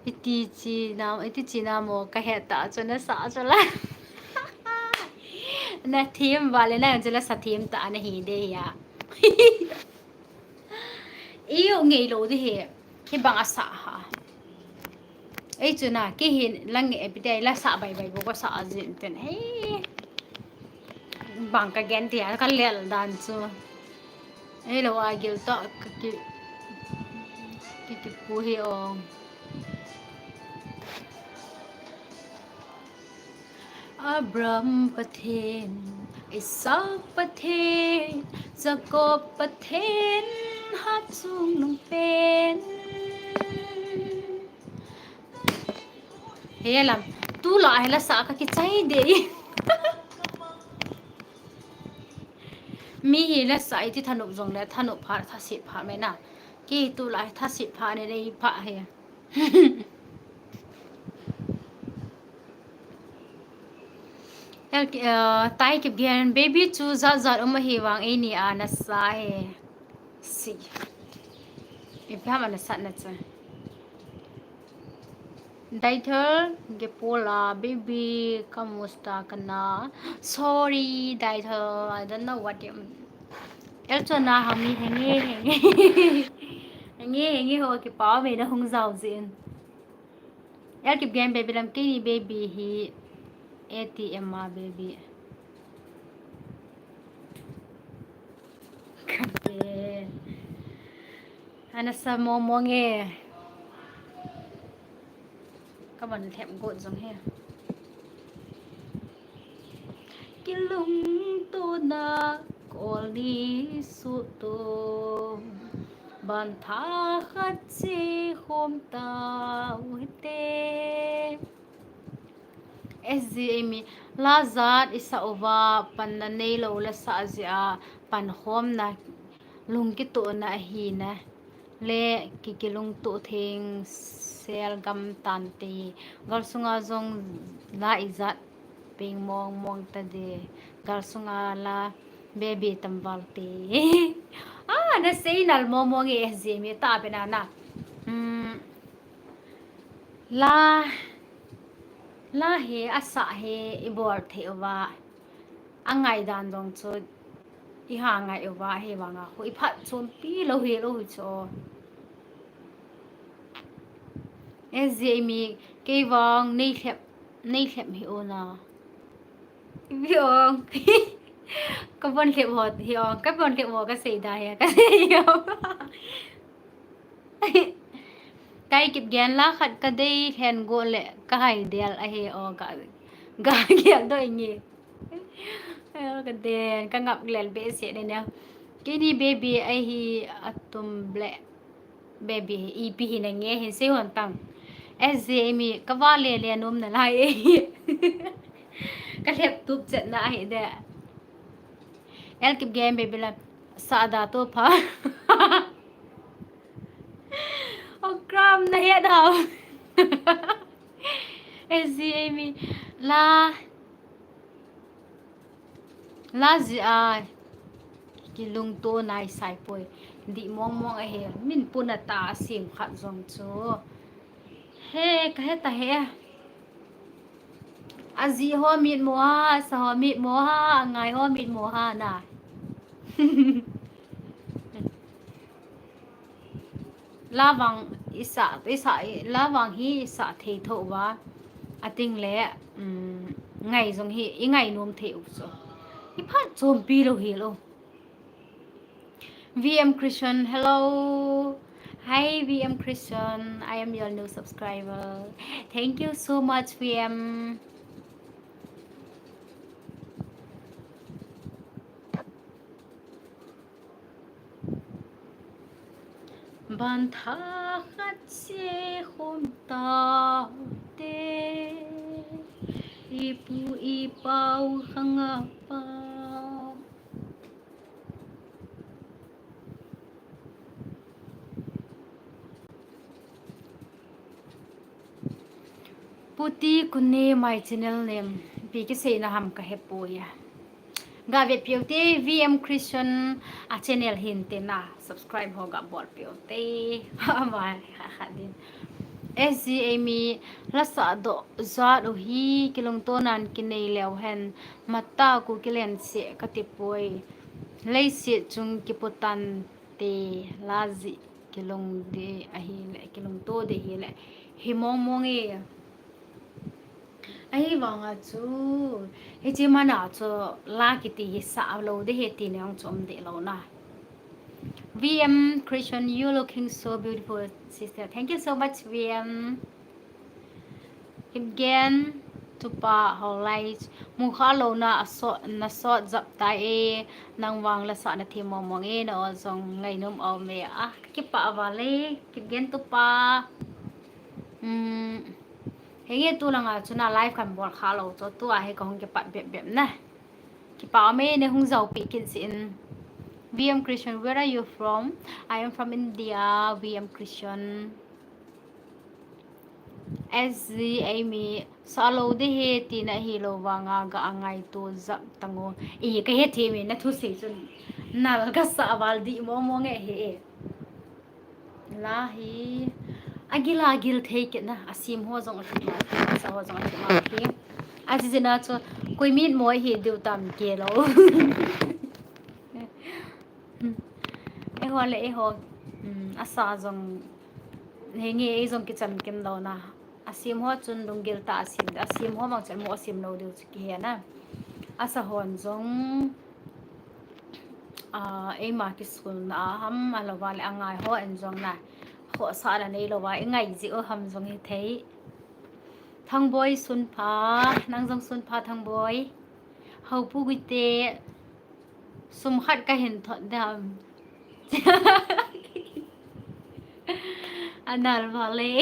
iti chi na, iti chi na mo ka he ta chu na sa chu la. Na thim va le na chu la sa thim ta na hi de ya. Iu ngei lou di hi, hi bang a sa ha. Ei chu na, kei hi lang e pi te la sa bai bai bo ko sa a jin ten. Hei. Bang ka gen ti a ka lel dan chu. Ei lo a gil to ka ki, ki, ki pu hi o. Abraham Pathen, Isaac Pathen, Jacob Pathen, Hachung Nungpen. He lam, tu la he la sa ka kichai de. Mi hi la sa iti thanop jong le, thanop pha, thasit pha me na. Kei tu la thasit pha ne dei pha he. El, uh, Tai Kip Gen, baby chu jat jat um ahi vang eini a na sa he. Si. Ipi ham a na sat na chu. Daithel, Gepola, baby, kamusta ka na? Sorry, Daithel, I don't know what you. Elchona hami henge henge. Henge henge ho kipah me na hung jao jin. El Kipgen baby lam kini baby hi A T M a baby. Kate. Ana sa momo nge. Kaban lhem got jong he. Kilungtona kol ni suto. Ban tha khat che khom tau hite. S G Amy, la jat i sa uva, panna neilou la sa jeh a, pankhomna, lungkitohna ahina, le kikilungto theng sel gam tante, gal sunga jong la ijat peng mong mong tade, gal sunga la baby tamval te. Ah, na sei nal mong mong e S G Amy ta pe na na. Hmm. La, la hi asa hi i bol thei uva, angai dan jong chu i ha ngai uva, hi vanga khu i phatchompi lou hi lou hi chu. S G Amy, kei vang nei lhep, nei lhep hi u na. Hi ong. Ka bon lhep ho, hi ong. Ka bon lhep ho, ka sei da hi, ka sei hi ong. Kai Kipgen la khat ka dei lhen go le ka hai del ahi o ka, ka gel doi nge. Ka den, ka ngap lel be se ne ne. Kini baby ahi atum ble. Baby, ipi hi na nge hin sei hon tang. S G Amy, ka va le le nom na lai e. Ka lhep tup chet na ahi de. El Kipgen baby la sa da to pha. O gram na he da. S G Amy la la jeh a kilungto nai sai poi. Di mong mong ahi. Min puna ta a sim khat jong chu. He, ka he ta he. Aji ho mit mo ha, sa ho mit mo ha, angai ho mit mo ha na. La vang i sa, i sa, la vang hi i sa thei tho uva. Ating le, um, ngai jong hi, i ngai nom thei u chu. I phatchompi lou hi lou. V M Christian, hello. Hi, V M Christian. I am your new subscriber. Thank you so much, V M. Ban tha khat che khom tau te, i pu i pau khanga pa. Puti Kune, my channel name. Ipi kiseina ham ka hepoi a. Ga ve piu te V M Christian a channel hin te na subscribe ho ga bol piu te. Ama kha kha din. S G Amy, la sa doh jat u hi kilungto nan kinei leu hen. Mata ku kilen se ka ti poi. Leiset chung kiputan te la ji. Kilung de ahile, kilungto de hile. Hi mong mong e. Ahivanga chu, hiche mana chu la kiti hi sa lou de hi ti neng chu um de lou na. V M Christian, you looking so beautiful, sister. Thank you so much, V M. Kipgen, tupa, Holai, mukha lou na a sot, na sot jap tai e, nang vang la sa na thi mong mong e, na o jong ngai nom o me a, ka kipah a vale, Kipgen tupa. Um, henge tu langa chu na live kan bol kha lou chu, tua hi ka hung kipat bep bep na. Kipah o me, ne hung jao pi kin sin. V M Christian, where are you from? I am from India, V M Christian. S G Amy, sa lou de hi tina hi lou vanga ga angai tu jap tango. I ka he thi mi na thu sei chun. Nal ka sa val di mong mong e he e. La hi. Agil agil thei kit na, asem ho jong athim a, asa ho jong athim a. Ajeh jeh a chu, koi mit mo hi diu tam kei lou. Eiho le eiho, um, asa jong, henge ei jong kichamkim lou na. Asem ho chun lunggil tah a asem, asem ho mang chun mo asem lou diu chu kihe na. Asa hon jong, ah, eima kisulna a ham, ahilouva le angai ho in jong na, khohsahna neilouva, ingai jeh u ham jong hithei. Thangboi sunpha, nang jong sunpha Thangboi. Houpu Guite, sum khat kahin thot dam. Anal vale.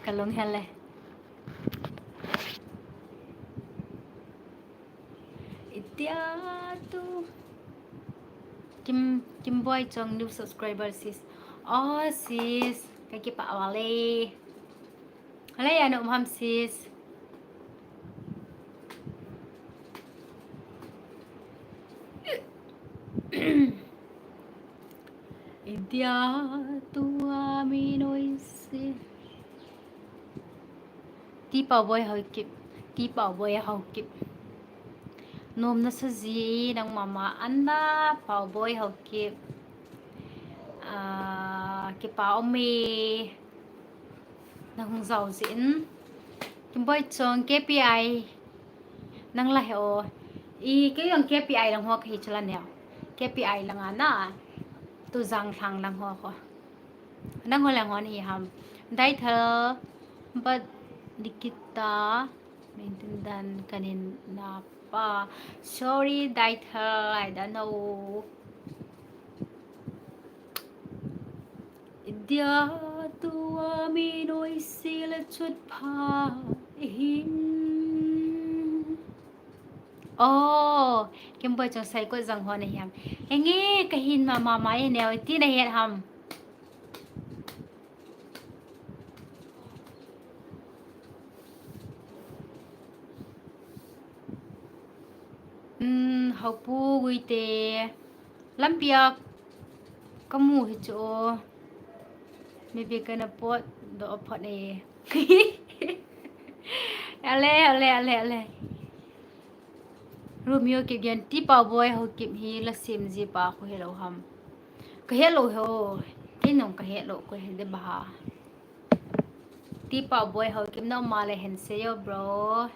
Kalung hele. Itia tu. Kim, Kimboi Chong, new subscriber, sis. Oh, sis. Kakipah vale. Hala ya na um ham, sis. Itia tua mi noise. Ti Paoboi Haokip. Ti Paoboi Haokip. Nom nasa ji nang mama anna Paoboi Haokip. Ah, kipa um e. Nang hung jao jin. Kimboi Chong K P I. Nang la he o. I, kei jong K P I lang ho kahi chula neo. K P I lang a na. Tujang Lhang lang ho ho. Nang ho lang ho nahi ham. Daithal, but Nikita, maintain dan kanin na pa. Sorry, Daithal, I don't know. Idia tua mi noise le chut pha hin. Oh, Kimboi Chong Saikot jang ho nahi ham. Henge kahin mama ma e neo, iti nahet ham. Um, Houpu Guite. Lampi a kamu hi chu. Maybe kana potdoh phot e. Ale, ale, ale, ale. Romeo Kipgen, Ti Paoboi Haokip hi la sem ji pa khu helou ham. Kahet lou ho. Kei nong kahet lou khu he de ba ha. Ti Paoboi Haokip na um a le hin seiyo, bro.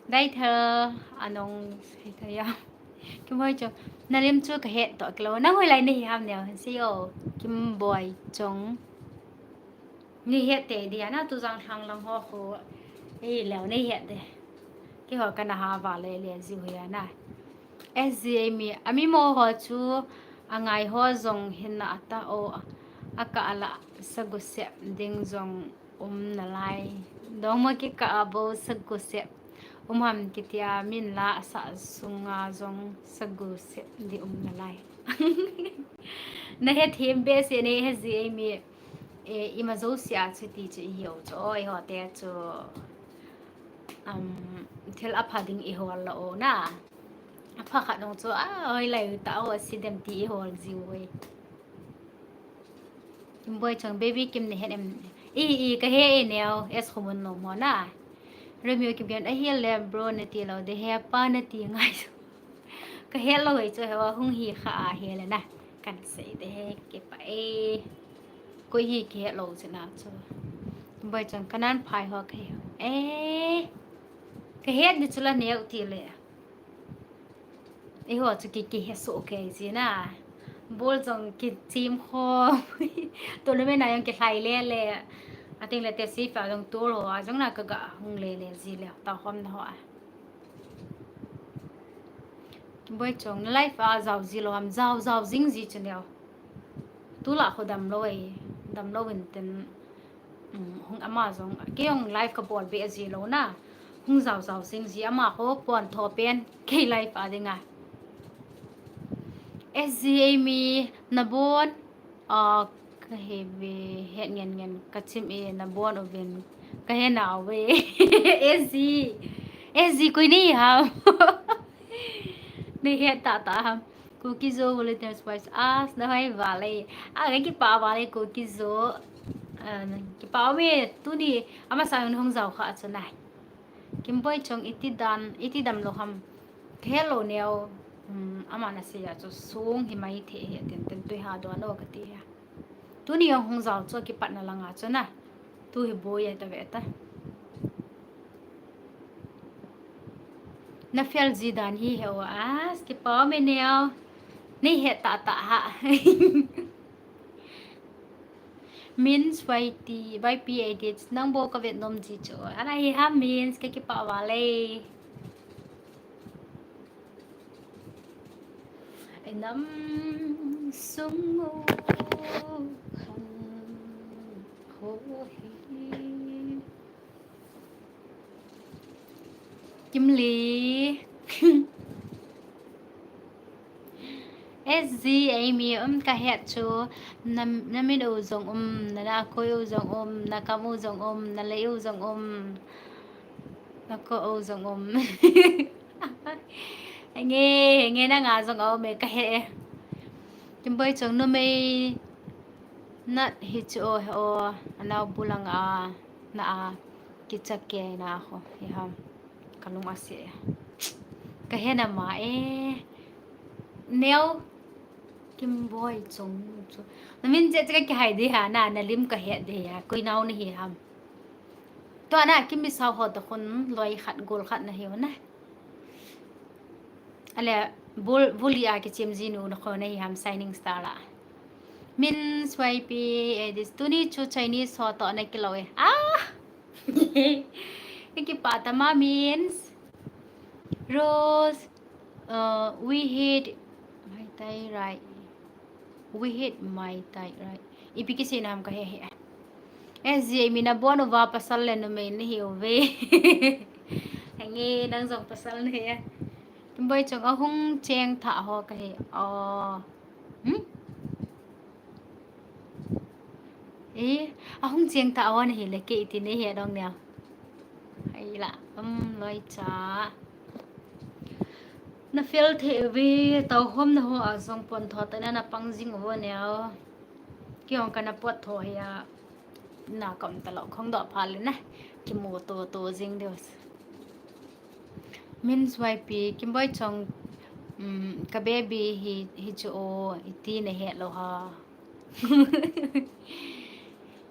Daithal, anong sei ta ya. Kimboi Chong, na lim chu kahet toh kilou. Nang hoilai nahi ham neo, hin seiyo. Kimboi Chong. Nahet te dia na, Tujang Lhang lang ho khu. Ei leo nahet de. Keiho kana ha vale le jiu hi a na. S G A mi, ami mo ho chu angai ho jong hin na ata o, aka ala sagu sep ding jong um nalai. Dongma kikah a bou sagu sep um ham kitia, min la asah sunga jong sagu sep di um nalai. Nahet him behseh ne S G A mi, eh, ima jouse a chuti chu ihiu chu, oi ho te chu. Um, thil apha ding ihol lou na. Apha khat nung chu, a, hoilai ta ho si dem ti ihol jiu e. Kimboi Chong, Baby Kim nahet em? I, i, kahe e neo, S Khomun nom ho na. Romeo Kipgen, ahi le bro nati lou de, he pa nati ngai. Kahet lou e chu, he wa hung hi kha a he le na. Kan sei de he, kipa e. Koi hi kihet lou chu na chu. Kimboi Chong, kanan phai ho kahe. Eh. Kahet ni chu la neo ti le. Eiho chu ki, kihe soh kei ji na. Bol jong kichim kho. Tournament a jong kilhai le le. Ating le te si fa jong tol ho a jong na kaga hung le le ji le. Ta hom na ho a. Kimboi Chong, na live a jao ji lou ham, jao, jao jing ji chu neo. Tulai khu damlou e, damlou in tin, um, hung ama jong, kei jong live kabol be ji lou na. Hung jao jao jing ji ama khu pon tho pen, kei live a dinga. S G A mi nabon, ah, kahe ve, het ngen ngen, kachim e, nabon uvin, kahe nau ve. S G, S G koi ni ham. Nei het tah tah ham. Kuki Zo volunteer spice as na hoi vale. A, ka kipah vale Kuki Zo. Ah, kipah me tuni ama sa hung jao kha chu nai. Kimboi Chong iti dan, iti damlou ham. Hello neo. Hmm, ama na sei a chu song hi mai the he ten ten tui ha don o ka ti he. Tuni jong hung jao chu kipatna langa chu na. Tu hi boi a ta ve ta. Na fel ji dan hi he o as kipah me neo. Nei het tah tah ha. Min Swaiti, Y P Edits, nang bou ka vet nom ji chu. Ana hi ha Min, ka kipah vale. Ei nam sung u khan ho hi. Kimli. S G Amy, um, ka het chu, na, na min u jong um, na, na koi u jong um, na kam u jong um, na lei u jong um, na ko u jong um. Nge, nge na nga jong um e ka he. Kimboi Chong numei nat hi chu o he o, anau bulang a, na a, kichak ke na ho, hi ham. Ka lung a se. Ka he na ma e. Neo. Kimboi Chong chu. Na min che che ka kihai de ha, na, na lim ka het de ha. Koi nau na hi ham. Tua na, Kimbi Sao ho to khun loi khat, gol khat na hi na. Ale, bul, buli a kichim ji nu na kho na hi ham Shining Star la. Min Swaiti, eh, this tuni chu Chinese ho to na kilou e. Ah! Kipah tah ma Min. Rose, uh, we hit Mai Tai, right? We hit Mai Tai, right? Ipi kisei nam ka he he. S G Amy, na bon uva pasal le numei na hi uve. Nge, nang jong pasal na he. Kimboi Chong ahung cheng tha ho ka he. Oh. Hmm? Eh, ahung cheng tha ho na hi le kei ti nei he dong neo. Hai la, um, loi cha. Na fel the ve, tau hom na ho a jong pon tho ta na na pang jing uvo neo. Kei hong ka na pot tho he a. Na kam ta lo khong do pha le na. Ki mo to to jing deus. Min Swaiti, Kimboi Chong, um, ka baby hi, hi chu o, iti na he lo ha.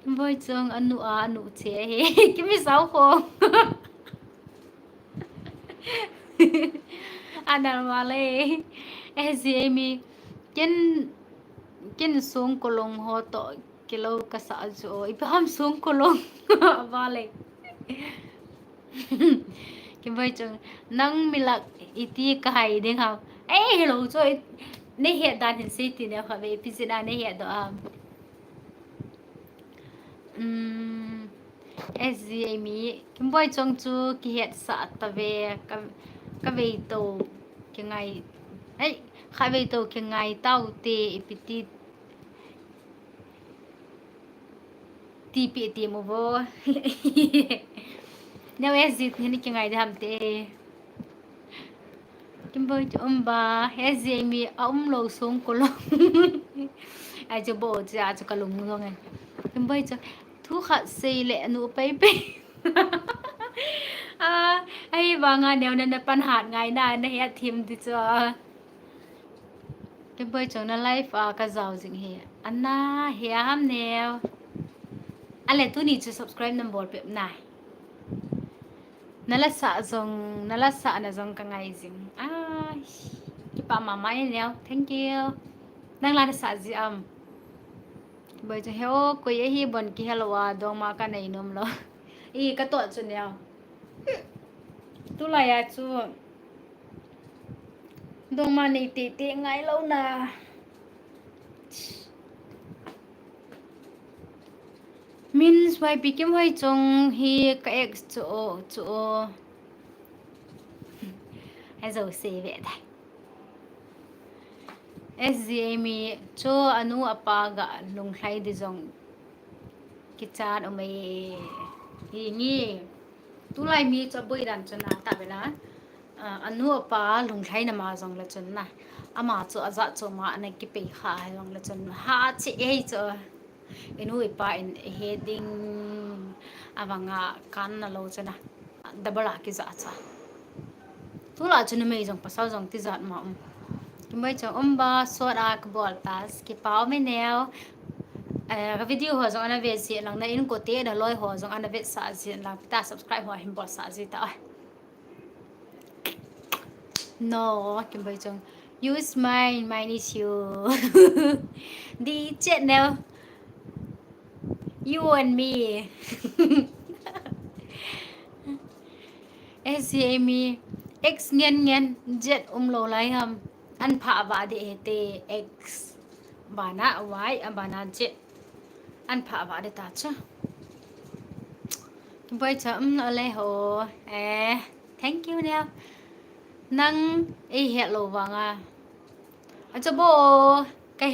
Kimboi Chong anu a, anu che he. Kimi Sao kho. Anal male. S G Amy. Ken, ken song kolong ho to kilou ka sa chu. Ipi ham song kolong. Vale. Kimboi Chong, nang milak iti ka hai ding ham. Eh, hello, chu nei het dan hin sei ti neo kha ve, ipi jeh a nei het do am. Um, S G Amy, Kimboi Chong chu kihet sa ta ve, ka, ka vei to, kingai, ei, ka vei to, kingai tau te, ipi ti, Tipi ti mo vo. Neo S G ni kingai de ham te. Kimboi chu um ba, S G mi a um lo song kolong. Ai chu bo chu a chu ka lung lung ai. Kimboi chu thu khat sei le nu pai pai. A, ai ba nga neo na na pan hat ngai na na he a thim ti chu. Kimboi Chong na live a ka jao jing hi. Ana he a ham neo. Ale tuni chu subscribe nam bol pep nai. Na la sa jong, na la sa na jong ka ngai jing. Ai, kipa mama e neo. Thank you. Nang la na sa ji am. Kimboi Chong he o, koi e hi bon ki hello a dong ma ka nei nom lo. I ka to chu neo. Tulai a chu dong ma nei te te ngai lo na. Min Swai pi Kimboi Chong hi ka ex chu o, chu o. Ai jo se ve dai. S G mi chu anu apa ga lunglhai di jong kichat um e. Hi ngi. Tulai mi chu boi dan chu na ta ve na. Ah, anu apa lunglhaina ma jong le chun na. Ama chu ajat chu ma na kipei kha jong le chun. Ha chi ei chu. Inu ipa in he ding avanga kan na lo chu na. Double a kija cha. Tula chu numei jong pasal jong tijat ma um. Kimboi chong um ba sot a kabol ta kipa um e neo. Eh, ka video ho jong ana ve ji lang na in ko te na loi ho jong ana ve sa ji lang ta subscribe ho hin bol sa ji ta. No, Kimboi chong. You is mine, mine is you. Di chet neo. You and me. S G A me. X ngen ngen. Jet um lo lai ham. An pha va de he te X. Bana Y, a bana jet. An pha va de ta cha. Kimboi cha um na le ho. Eh, thank you neo. Nang ei het lo vanga. Acha bo, ka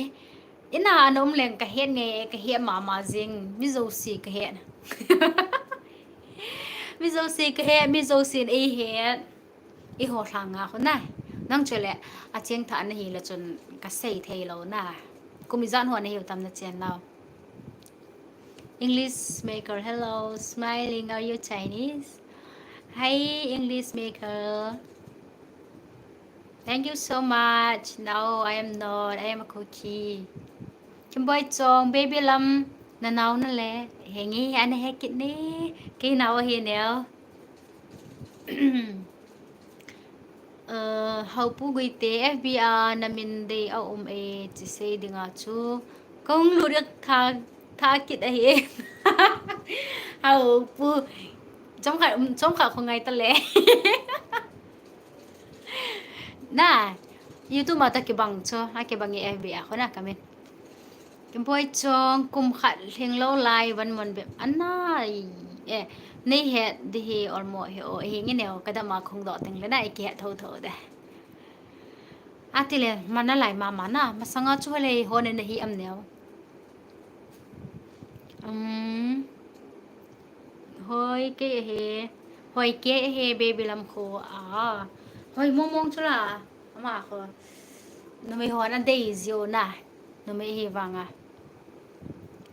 ina ana um leng ka het nge, ka het mama jing, mi jouse ka het. Mi jouse ka het, mi jouse in ei het. Eiho lhanga khu na. Nang chu le, acheng tha na hi le chun ka sei thei lo na. Kum ijat ho na hiu tam na chen lo. English maker, hello, smiling, are you Chinese? Hi, English maker. Thank you so much. No, I am not. I am a Kuki. Kimboi chong, baby lam, na nao na le. Hengi, ana he kit ne. Kei nao hi neo. Uh, Haupu Guite, F B a na min dei a um e, chi sei dinga chu. Kong lu rak tha, tha kit ahi. Haupu. Chom kha, um, chom kha khongai ta le. Na, YouTube ma ta kibang chu, a kibang e F B a khona comment. Kimboi chong, kum khat lhing lo lai, van mon bep anai. Eh, nei het di hi olmo hi o, hi ngi neo, ka dama khong do teng le na, i ki het tho tho de. Ati le, mana lai mama na, masanga chu le, ho ne na hi am neo. Um, hoi ke he, hoi ke he, baby lam kho a. Hoi mong mong chu la, ama kho. Numei ho na dei jiu na. Numei hi vanga.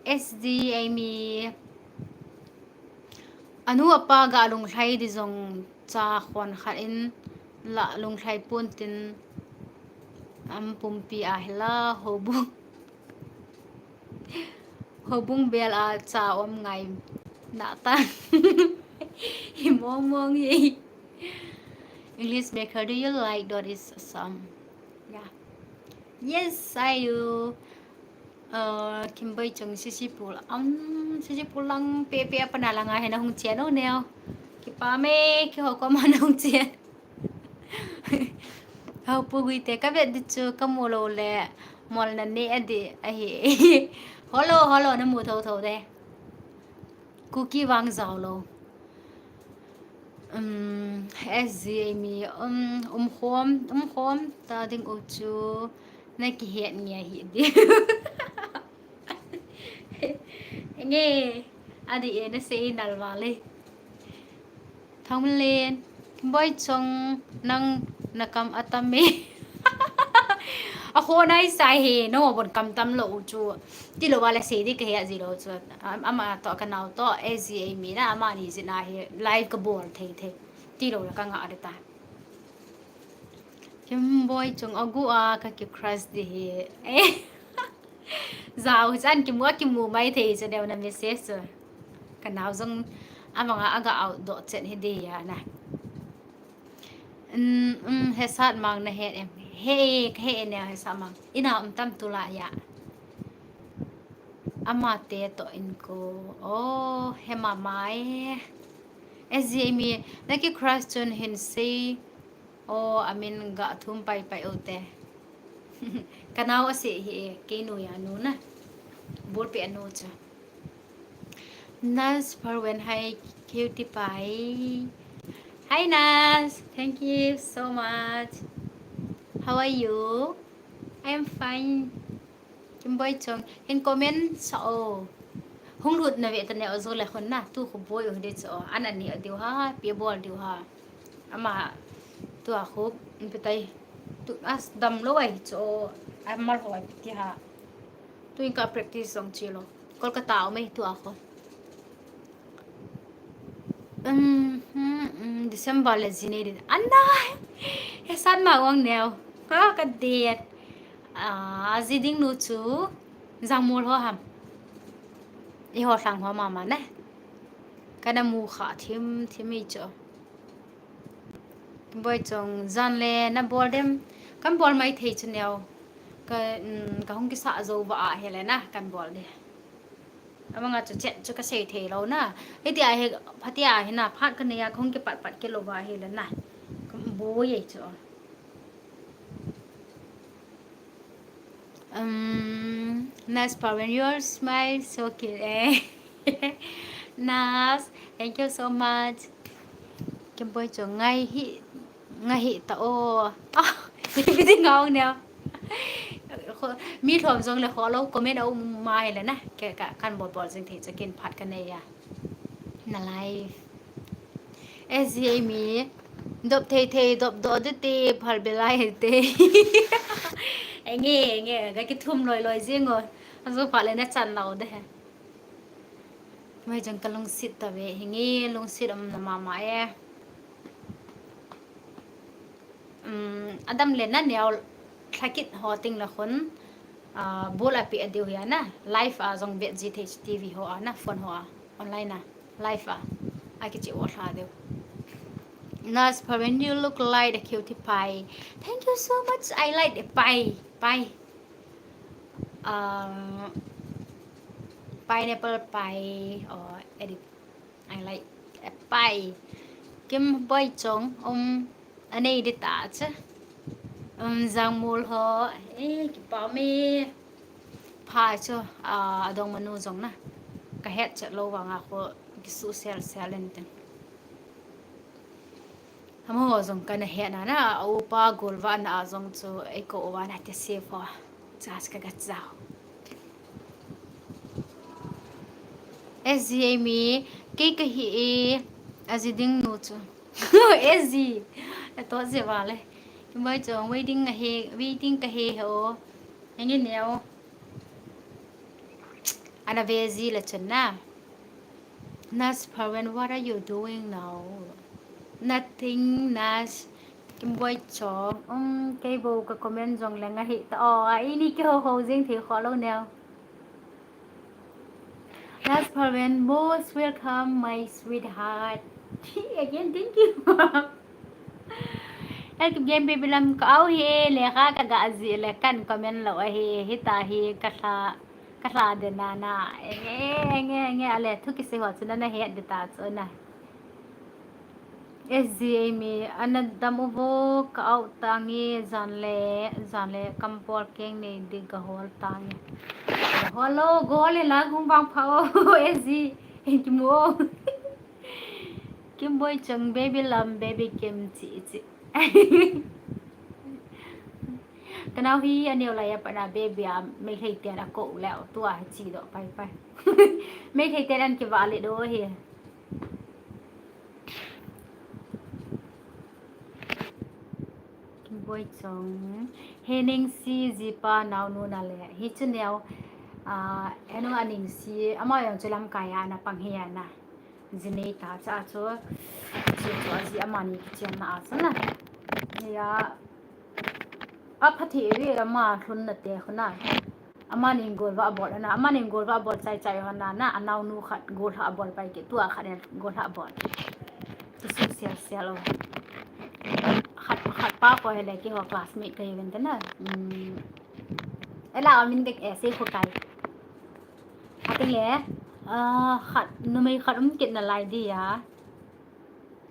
S D Amy. Anu apa ga lunglhai di jong cha khon khat in la lunglhai pon tin am pumpi a hila hobung. Hobung bel a cha om ngai na ta. Hi mong mong hi. English maker, do you like Dot is Assam? Yeah. Yes, I do. Uh, Kimboi chong sisi pul. Um, sisi pul lang pepe apa na langa hena hung chen o neo. Kipa me, ki ho ko ma na hung chen. Haupu Guite ka vet di chu ka mu lo le mol na ne a di ahi. Holo, holo na mu tho tho de. Kuki vang jao lo. Um, S G Amy, um, um khom, um khom ta ding u chu na ki het nge hi di. Nge, a di e na sei nal vale. Thanglen, Boi Chong nang na kam atam e. A kho nai sai he, no bon kam tam lo u chu. Ti lo wala sei di ka he a ji lo chu. Am-, ama to ka nao to, S G Amy na, ama ni ji na he, live ka bol thei thei. Ti lo la ka nga de ta. Kim Boi Chong a gu a ka ki crush di he. Eh. Jao chan kimu a kimu mai thei chu deu na message chu. Ka nao jong amanga aga out do chen hi di ya na. Um, um, Hesat Mang na he em. He, he ne Hesat Mang. Ina um tam tu la ya. Ama te to in ko. Oh, he mama e. S G Amy, na ki crush chun hin sei. Oh, amin ga thum pai pai u te. Ka nao a se hi e, kei nu ya nu na. Bul pe anu cha. Nas Parwen, hi, cutie pie. Hi, Nas. Thank you so much. How are you? I am fine. Kim Boi Chong. Hin comment sa o. Hung lut na ve ta ne o zo le hon na. Tu khu boi o de cho. An an ni o diu ha. Pi bol diu ha. Ama. Tua khu, ipi tai. Tu, a damlou ahi chu, amal ho ipi ti ham. Tuin ka practice jong chelo. Kolkata a um ahi tua khu. Um, hmm, um, December le ji nei ding. Anai! He sat ma wang neo. Ka, ka det. Ah, ji ding nu chu. Jangmol ho ham. Eiho lhang ho mama ne. Kana mu kha thim, thim i chu. Boi Chong, jan le na bol dem. Kan bol mai thei chu neo. Ka, um, ka hung kisa jou va ahile na, kan bol de. Amanga chu chet chu ka sei thei lou na. Hiti ahi, phati ahi na, phat ka nei a, ka hung kipat pat kit lou va ahile na. Ka boi e chu. Um, Nas Pawan, your smile so cute. Eh. Nas, thank you so much. Kim Boi Chong, ngai hi, ngai hi ta o. Ah, ipi ti ngau neo. Kho, mi lhom jong le kho lou, comment a um mai le na. Ke ka, kan bol bol jing thei chu kin phat ka nei a. Na live. S G A mi, dop thei thei, dop do de te, phal belai te. Enge, enge, ka kithum loi loi jing o. Ajo pha le na chan lou de he. Mai jong ka lungset ta ve, hinge lungset um na mama e. Um, adam le na neo lhakit ho ting la khun, ah, bol a pe a diu hi a na, live a jong vet ji thei T V ho a na, phone ho a, online a, live a, a kichi o lha diu. Nas Pawan, you look like a cutie pie. Thank you so much. I like the pie. Pie. Um, pineapple pie or edit. I like a pie. Kim Boi Chong, um, anei di ta che. Um, Jangmol ho, eh, kipa mi. Pha chu, ah, adong manu jong na. Ka het chet lou vanga kho kisu sel sel in tin. Amaho jong kana het na na, a upa golvah na a jong chu eikou uva na ti se pho. Chas ka ga chau. S G A mi, kei ka hi e, a ji ding nu chu. S G, a to je va le. Kim Boi Chong, waiting a he, waiting ka he he o. Henge neo. Ana ve ji le chun na. Nas Pawan, what are you doing now? Nothing, Nas. Kim Boi Chong. Um, kei bou ka comment jong le nga hi ta o. A ini ke ho ho jing thei kho lou neo. Nas Pawan, most welcome, my sweetheart. Again, thank you. Ek game baby lam ka au hi le kha ka ga ji le kan comment lou ahi, hita hi ka hla, ka hla de na na. Enge, enge, enge, ale thu kisei ho chu na na het de ta chu na. S G A mi, ana dam u vo ka au tange, jan le, jan le, kam bol keng nei di ga hol tange. Ga hol lou, ga hol le la gung bang pha o, S G, en ki mu o. Kim Boi Chong, baby lam, baby Kim chi chi. Ka nau hi a neo lai a pat na baby a, Meitei ten a ko leo, tua hi chi do pai pai. Meitei ten an ki va le do hi. Kim Boi Chong. He ning si ji pa nau nu na le. Hi chu neo, ah, enu a ning si, ama jong chu lamkai a na pang hi a na. Ji nei ta cha chu. Chu chu a ji amani kichen na a chu na. Ya. A pha thei ve ama lhun na te khu na. Amani golvah a bol na. Amani golvah a bol chai chai ho na na. A nau nu khat golvah a bol pai ke. Tua khat ne golvah a bol. Kisu sel sel o. Khat, khat pa ko he le keiho classmate ka hi ven te na. Um, ela amin ke, eh, sei khu kai. Ating le, ah, khat, numei khat um kit na lai di a.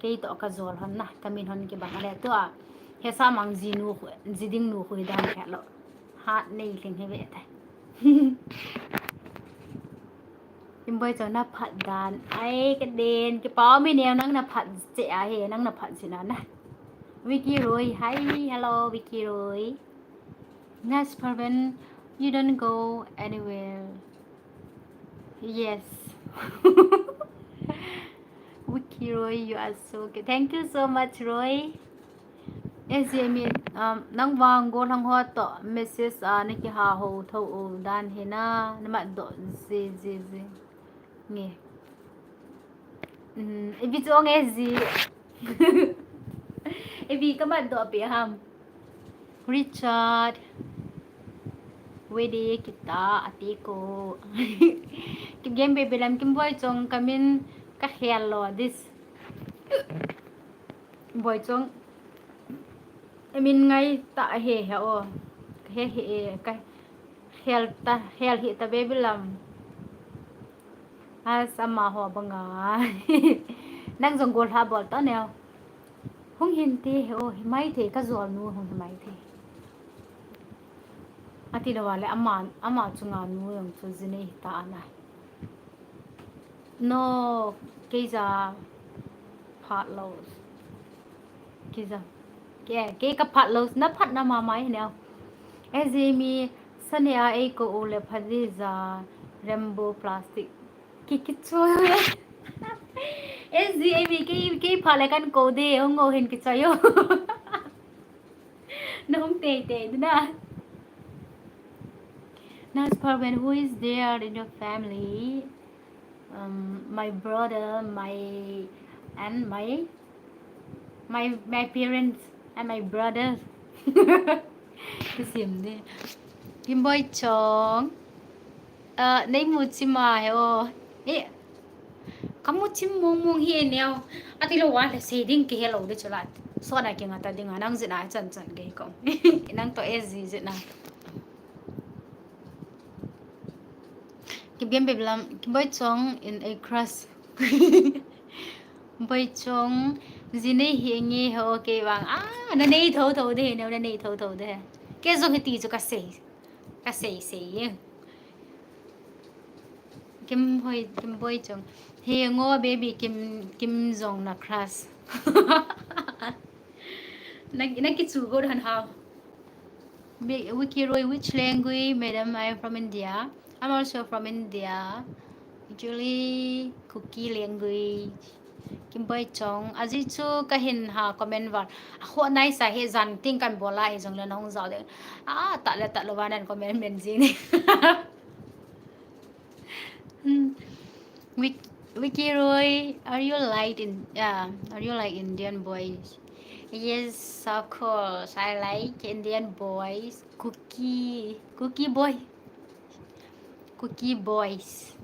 Kei to ka jol hon na, ka min hon kibang le tua. He sa mang ji nu khu, ji ding nu khu dan khe lo. Hat nei ling he ve te. Kim Boi Chong na phat dan. Ai, ka den. Kipa mi neo nang na phat che a he, nang na phat che na na. Vicky Roy, hi, hello, Vicky Roy. Nas Pawan, you don't go anywhere. Yes. Vicky Roy, you are so good. Thank you so much, Roy. S J M, um, nang vang gollhang ho toh message a na kiha ho tho u dan hi na, na mat doh ji, ji, ji. Nge. Um, ipi chu nge ji. Ipi ka mat doh pi ham. Richard. Wedi kita ati ko. Kim Game Baby Lam, Kim Boichong, ka min ka khel lo this. Boichong. Min ngai ta he he o. He he ka khel ta, khel hi ta Baby Lam. As ama ho banga. Nang jong gollha bol ta neo. Hung hin te he o, hi mai thei ka jol nu hung hi mai thei. Ati lo vale ama, ama chunga nu jong chu ji nei ta ana. No, kei ja phat lo. Kei ja. Kei, kei ka phat lo, na phat na ma mai neo. S J M, sane a ei ko u le phat ji ja Rainbow Plastic. Ki, ki chu. S J M, kei, kei phat le kan ko de, hung o hin ki chayo. Na hung tei tei na. Nas Parwen, who is there in your family? Um, my brother, my, and my, my, my parents and my brother. Ka sim de. Kim Boichong. Uh, nei mu chim a he o. Eh, ka mu chim mong mong hi neo. Ati lo vale sei ding kihe lo de chu la. So na kinga ta ding a nang jin a chan chan ke ko. Nang toh S J jin a. Kim Game Baby Lam, Kim Boichong in a crush. Boichong, ji nei hi nge ho kei vang. Ah, na nei tho tho de, na nei tho tho de. Kei jong hi ti chu ka sei. Ka sei sei ye. Kim Hoi, Kim Boichong. He ngo baby Kim, Kim jong na crush. Na, na ki chu go han ha. Be-, Vicky Roy, which language? Madam, I am from India. I'm also from India. Actually, Kuki language. Kim Boichong. Aji chu ka hin ha comment val. A ho nai sa he jan ting kan bol a hi jong le nong jao de. Ah, ta le ta lo va nan comment men ji ni. Hmm. Vic-, Vicky Roy, are you like in, uh, are you like Indian boys? Yes, of course. I like Indian boys. Kuki, Kuki boy. Kuki boys.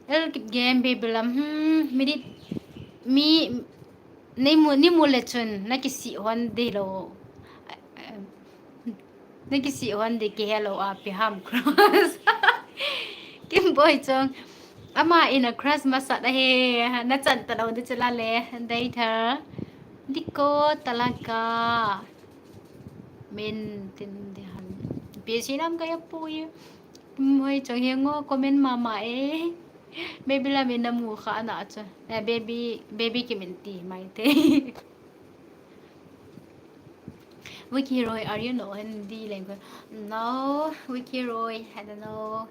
El Kipgen, Baby Lam. Hmm, mi di, mi, nei mu, nei mu le chun, na kisih hon de lo. Na kisih hon de kihe lo a pi ham crush. Kim Boichong. Ama in a crush masat a he. Na chan ta lo de chu la le. Dei thar. Diko talaga. Min tin de han. Pi si nam ka ya pu ye. Kim Boichong he ngo comment mama e. Baby Lam in na mu kha na chu. Eh, baby, baby Kim in ti mai te. Vicky Roy, are you know Hindi language? No, Vicky Roy, I don't know.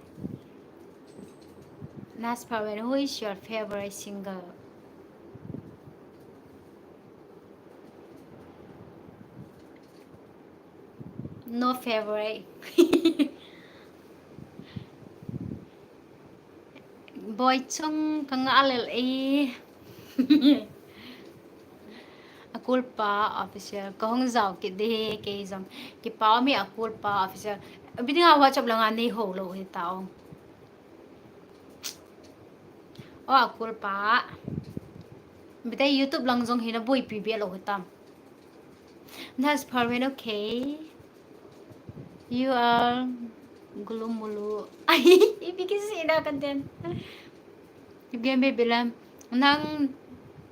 Nas Parwen, who is your favorite singer? No favorite. Boichong ka ngah lel e. Akulpa Official. Ka hung jao kit de kei jong. Kipa mi Akulpa Official. Biding a WhatsApp langa nei ho lo hi ta o. O Akulpa. Bidai YouTube lang jong hi na boipi be lo hi tam. That's Parwen, okay. You are gulumulu. Ai, ipi kisih na kan den. Ipi Baby Lam. Nang,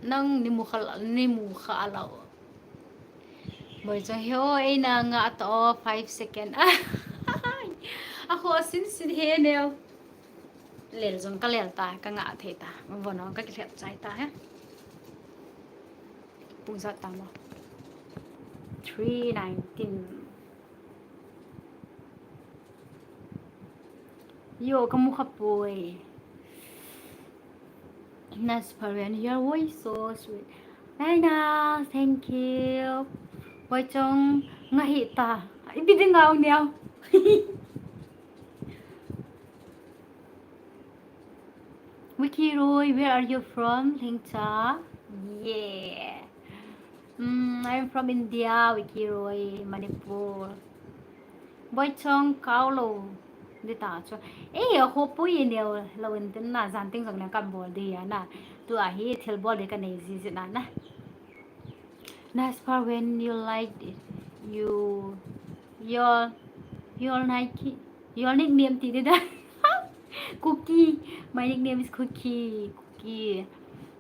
nang ni mu kha, ni mu kha lo. Boichong he o, ei na ngah ta o, five second. A kho sin sin he neo. Lel jong ka lel ta, ka ngah thei ta. Von o, ka kilhep chai ta he. Pung jat ta mo. Three nineteen. Yo, ka mu kha poi. Nas Parwen, your voice so sweet. Hi, Nas. Thank you. Boichong, ngahi ta. Ipi ding ngau niau. Vicky Roy, where are you from? Lhingcha. Yeah. Mm, I'm from India, Vicky Roy, Manipur. Boichong, kau lo. Di ta chu. Eh, a ho pui neo lo in tin na, jan ting jong na kan bol di ya na. Tu a hi thil bol di ka nei ji ji na na. Naspa, when you like it, you, your, your Nike, your nickname ti di da. Cookie. My nickname is Cookie. Cookie.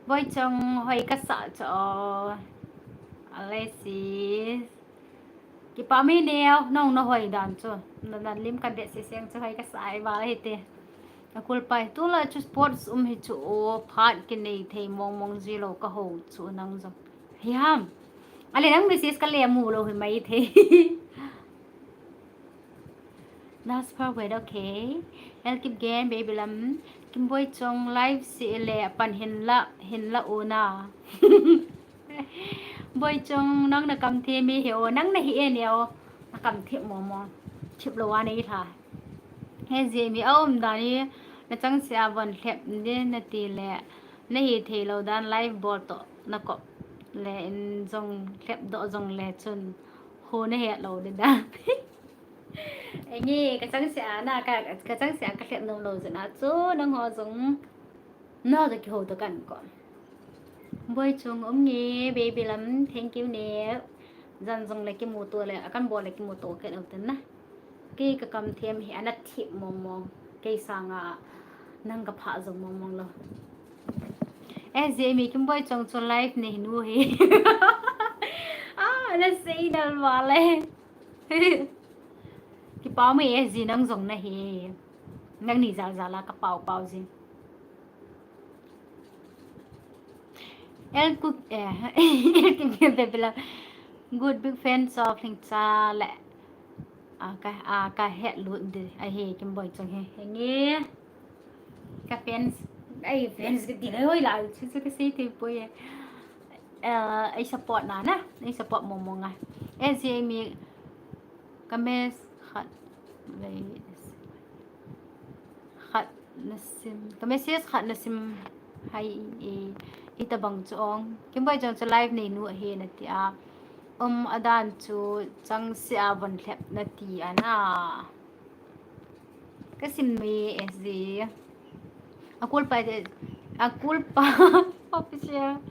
Boichong, hoi ka sa cho. Alexis. Kipa mi neo, nong na hoi dan chu. Na, na lim kan det se seng chu hoi ka sa ai ba hi te. A kul pai. Tu la chu sports um hi chu o phat ki nei thei mong mong ji lo ka ho chu nang jong. Hi ham. Ale nang message ka le mu lo hi mai thei. Naspa wet, okay. El Kipgen, Baby Lam. Kim Boichong live si le pan hin la, hin la u na. Boichong, nang na kam the mi he o, nang na hi e ne o. Na kam the mo mo. Chip lo wa nei tha. He ji mi a um dan ni, na chang sia von hlep ni na ti le. Na hi thei lo dan live bol to na kop le in jong hlep do jong le chun ho na het lo de da. Enge ka chang sia na ka, ka chang sia ka hlep nom lo jin a chu nang ho jong na ho to ki ho to kan ko. Boichong um nge Baby Lam, thank you ne. Jan jong le ki mu to le, a kan bol le ki mu to ke lo ten na. Kei ka kam them hi ana thip mong mong. Kei sanga nang ka pha jong mong mong lo. Eh, Jamie, Kim Boichong chu live nei nu hi. Ah, na sei dal wale. Kipa mai eh, ji nang jong na hi. Nang ni jal jal a ka pau pau ji. El Kuk, eh, El Kim Kim Baby Lam. Good big fans of Lhingcha le. A ka, a ka het lut di. A he Kim Boichong he. He nge. Ka fans. Ai, fans ka ti le hoi la. Chu chu ka sei te poi. Eh, ai support na na. Ai support mong mong a. Eh, Jamie. Ka mes khat. Khat na sim, ka message khat na sim hai e, i ta bang chu ong. Kim Boichong chu live nei nu ahi na ti a. Um, a dan chu chang sia von hlep na ti a na. Ka sim mi S G. A kul pa de, a kul pa official.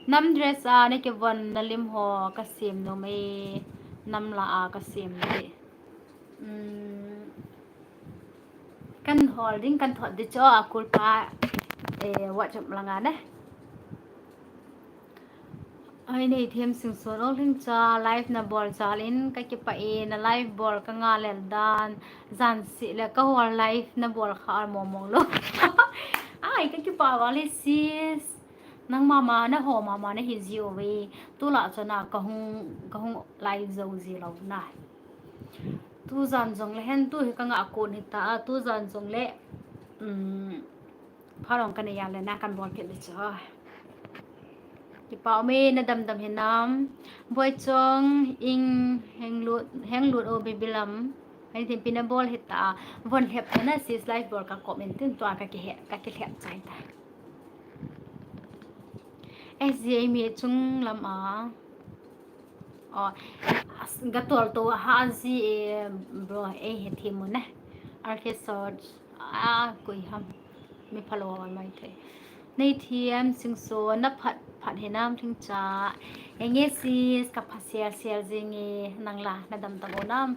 Nam dress a na ki von na lim ho ka sim nu mai. Nam la a ka sim di. Um, kan hol ding, kan thot di chu a kul pa, eh, WhatsApp langa ne. Ai nei them sing son ol hing cha live na bol chal in ka kipa e na live bol ka nga lel dan jan si le ka hol live na bol kha mong mong lo. Ai ka kipa wale sis. Nang mama na ho mama na hi ji o ve. Tu la chana ka hung, ka hung live zo ji lo na. Tu jan jong le hen tu hi ka nga kon hi ta, tu jan jong le, um, pharong ka nei a le na kan bol phet le chu. Kipa um e na dam dam hi nam. Boichong ing heng lut, heng lut o Baby Lam. Ani tin pi na bol hi ta. Von hlep na sis live bol ka comment tin tua ka ki he, ka ki hlep chai ta. S G A mi chung lam a. Oh, ga tol to ha ji e bro e he thi mu ne. Arke sort a koi ham. Mi phalo mai the. Nei thiam sing so na phat phat he nam thing cha. Enge sis ka pha share share jing e nang la na dam dam o nam.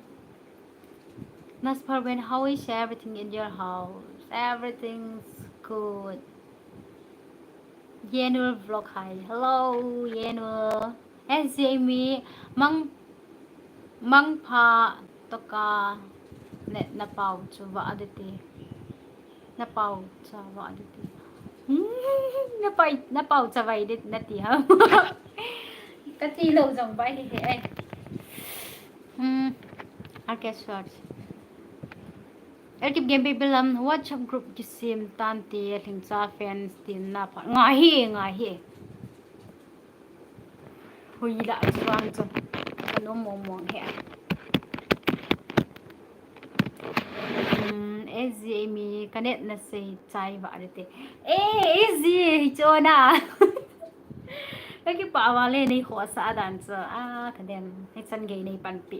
Nasparwen, how is everything in your house? Everything's good. Yenul vlog, hi. Hello, Yenul. S J mi, mang, mang pha toka ne na pau chu va aditi. Na pau cha va aditi. Hmm, na pai, na pau cha vai dit na ti ha. Ka ti lo jong vai hi he ai. Hmm. Okay, sure. El Kipgen Baby Lam WhatsApp group kisem tan ti Lhingcha fans tin na pha. Ngai hi, ngai hi. Hui la chuang chu. Ka nom mong mong he. Hmm, S G A mi ka net na sei chai va de te. Eh, S G A hi chu na. Ka kipah va le nei khosa dan chu. Ah, ka den. Hichan gei nei panpi.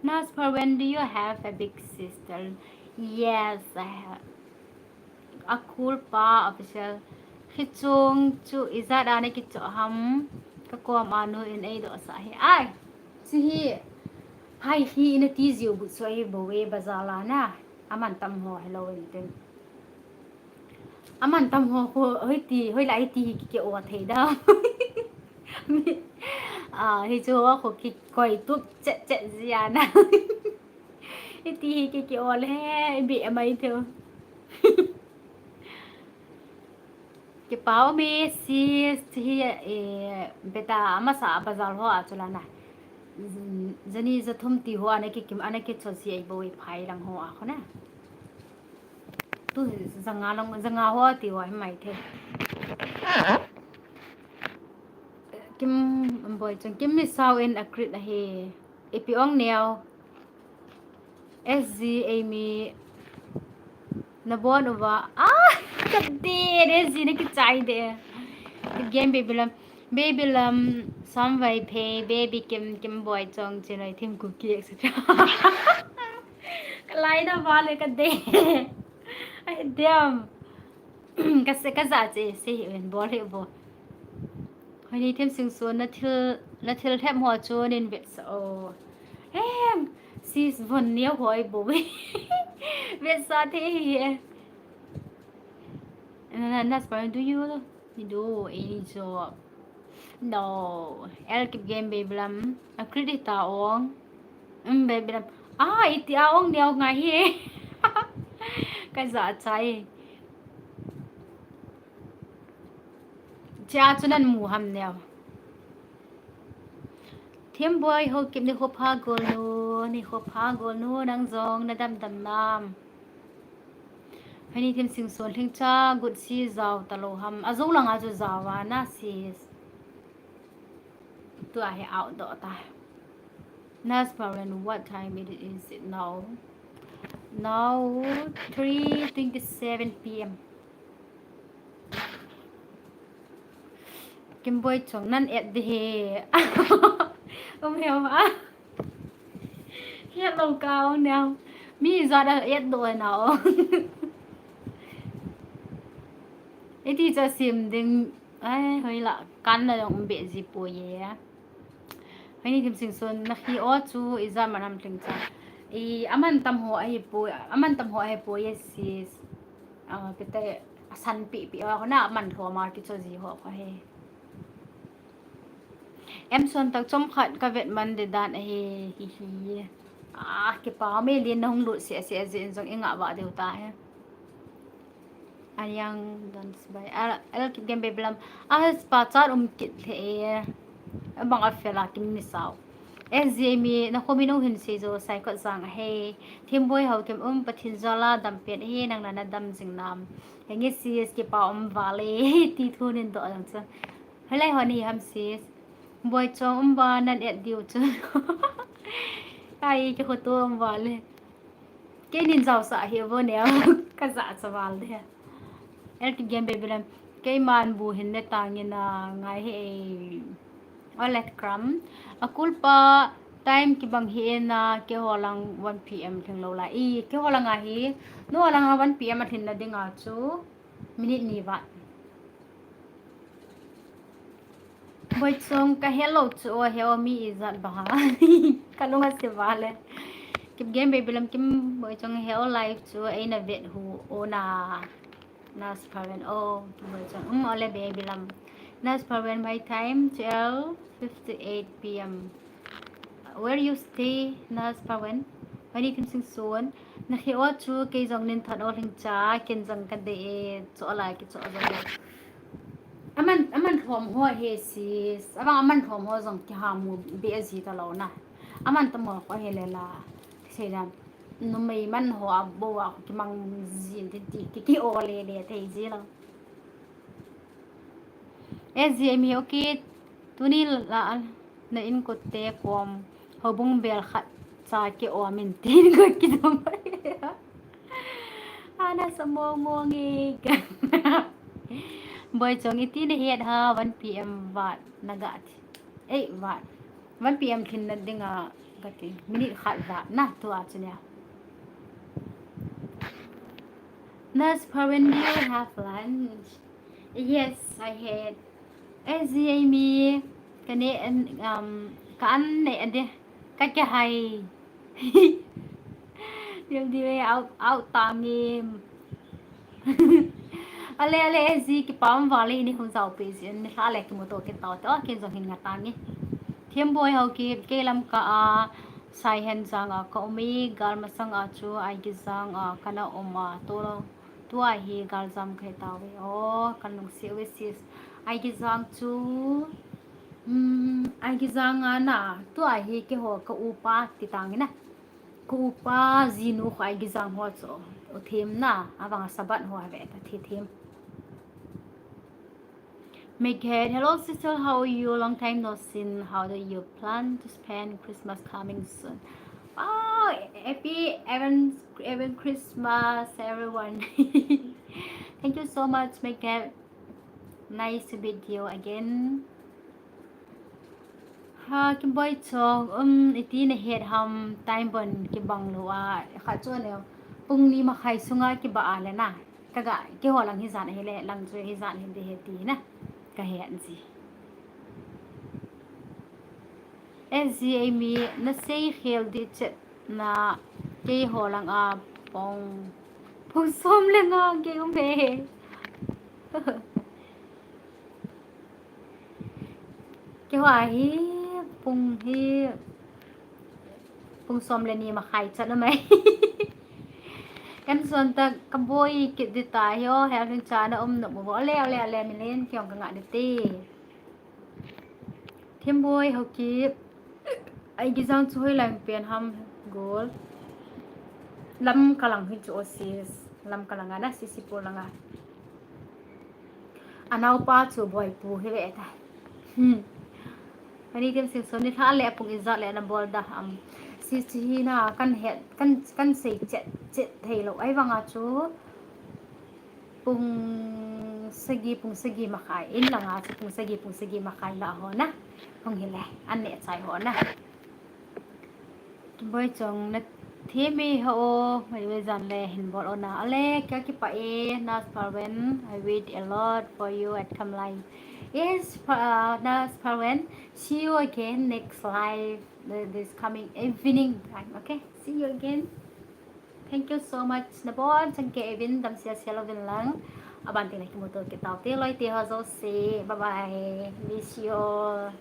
Naspa, when do you have a big sister? Yes, I have. A cool pa official. Hichung chu ijat a na kichoh ham. Ka kom a nu in ei doh sa hi. Ai, si hi. Hai hi ina ti jiu bu chu ei bo e bazar la na. Aman tam ho hello in tin. Aman tam ho ko hoi ti, hoi la hiti hi ki ke o thei da. Ah, hi chu ho ko ki koi tup chet chet jia na. Hiti hi ki ke o le, bi amai theu. Kipah ume sis, hi, eh, beta amasa bazar ho a chu la na. Zan-, zani zathum ti ho ana kikim, ana kichot si ei bo i phai lang ho a kho na. Tu zanga lang, zanga ho ti ho hi mai the. Kim Boichung, Kim mi sao in a crit ahi. Ipi ong neo. S G A mi na bon uva. Ah, ka de, S G na kichai de. Game baby lam, baby lam, Samvai Phei, baby Kim, Kim Boichung, Chinai Thim Kuki, et cetera. Ka lai na vale ka de. Ai, damn. Ka se, ka ja che, se hi ven bol hi bo. Hoini Thim Singson na thil, na thil hem ho chu nin vetsa o. Em, sis von neo hoi bo. Vetsa the hi. Na, na, Naspa, do you, you do any job? No. El Kipgen baby lam. A credit ta ong. Um, baby lam. Ah, iti a ong neo ngai hi. Ka ja chai. Chia chu nan mu ham neo. Thim Boi Haokip ni kho pha gol nu, ni kho pha gol nu, nang jong na dam dam nam. Hoini Thim Singson Lhingcha, good si jao ta lo ham. A jong langa chu jao a na sis. Tua hi out doh ta. Naspa, what time it is it now? Now three twenty-seven P M. Kim Boichung, nan et de he. Um, heo a. Hiat lo kau neo. Mi jat a et doh nao. Iti cha sim ding. Ai, hoi la, kan na dong be ji po ye. Hoini Thim Singson, na khi o chu ija manam tling cha. I aman tam ho ahi po, aman tam ho ahi po ye sis. Ah, pete asan pi pi a ho na aman ho ma kicho ji ho ko he. Em son tak chom khat ka vet man de dan ahi, hi hi. Ah, kipa me lin na hung lut se se jin jong i nga va deu ta he. Ayang dance by. Ah, El Kipgen baby lam. Ah, spa chat um kit the e. Abang a fela kim ni sao. S G A mi na khomi no hin se jo sai kot jang he. Thim Boi Haokip um Pathen jal a dam pen he nang na na dam jing nam. Henge sis kipa um vale ti thu nin doh jang chu. Helai ho ni ham sis. Boichung um ba nan et diu chu. Ai, ki kho to um vale. Kei nin jao sa hi vo neo. Ka ja cha val de. El Kipgen baby lam. Kei man bu hin ne tang in a ngai he. Olet kram. A kulpa time kibang hi in a keiho lang one P M thing lo la. I, keiho lang a hi. No lang a one P M a thin na ding a chu. Minute ni va. Boichung ka hello chu o he o mi ijat ba ha. Ka lunga se vale. Kipgen baby lam Kim Boichung he o live chu ei na vet hu o na. Naspa ven o Kim Boichung. Um, ole baby lam. Naspa ven my time twelve fifty-eight P M. Where you stay, Naspa ven? Hoini Thim Singson. Na khi o chu kei jong nin thon o Lhingcha, ken jong ka de e, chu ala ki chu jong. Aman, aman thom ho he sis. Abang aman thom ho jong ki ha mu be a ji ta lo na. Aman tam ho ko he le la. Sei dan. Numei man ho a bo a ki mang jin ti ti ki ki o le le thei ji lo. S G A mi o ki Tuni la na inkote kom houbung bel khat cha ke om in tin ko kidom. Ana sa mo mo nge. Boichong iti na het ha one P M vat na ga ti. Ei vat. One P M thin na dinga ga ti. Minute khat vat na tua chu nia. Nurse Paren, do you have lunch? Yes, I had. As Amy, kane an um kan ne ande ka ke hai. Dil dil out out tangim. Ale ale ezi kipam vale ni hung jao pe jin ni hla le kimuto kitao to kin jong hin nga tangi. Thiam boi hau ki keilam ka a sai hen jang a ka umi gal masang a chu ai ki jang a kana um a to lo. Tua hi gal jam kai tao ve. Oh, kan lungsi ve sis. Ai ki jang chu um ai ki jang a na tua hi ke ho ka upa ti tang na. Kupa jinu khoi gizang ho chu. U them na, avang a sabat ho ave ta thi them. Meghet, hello sister, how are you? Long time no seen. How do you plan to spend Christmas coming soon? Wow, happy even even Christmas, everyone. Thank you so much, Meghet. Nice to meet you again. Ha, Kimboi Chong, um, iti na het ham time bon kibang lou a, kha chu ne, pung ni makhai sunga kiba a le na, kaga, keiho lang hi jan hi le, lang chu hi jan hi de he ti na, ka het ji. S G A mi, na sei khel di chet na, keiho lang a pung, pung som le nga kei um he. Keiho hi pung hi pung som le ni makhai chan a mai. Kan son ta ka boi kit di ta hi o, hel hin cha na um no mo. Ale, ale, ale, mi len kiong ka nga di ti. Thim boi ho ki. Ai gizang chu hoi lang pen ham gol. Lam ka lang hi chu o sis. Lam ka lang a na sisi pu lang a. Anau pa chu boi pu hi ve ta. Hmm. Ani tem sing son ni tha le pung ijat le na bol da am. Sisi hi na kan het, kan, kan sei chet, chet thei lou. Ai vang a chu. Pung sagi, pung sagi makhai. In lang a chu pung sagi, pung sagi makhai la ho na. Hung hi le. An ne chai ho na. Boi Chong na thimi ho o, mai we jan le hin bol o na. Ale, kya ki pa e, Nas Parwen, I wait a lot for you at Kamlai. Yes, pa, uh, Nas Parwen, see you again next live, uh, this coming evening time, okay? See you again. Thank you so much. Na bon chang ke evin dam sia sia lo vin lang. Aban te na kimuto ke tau te loi te ho jo se. Bye bye. Miss you all.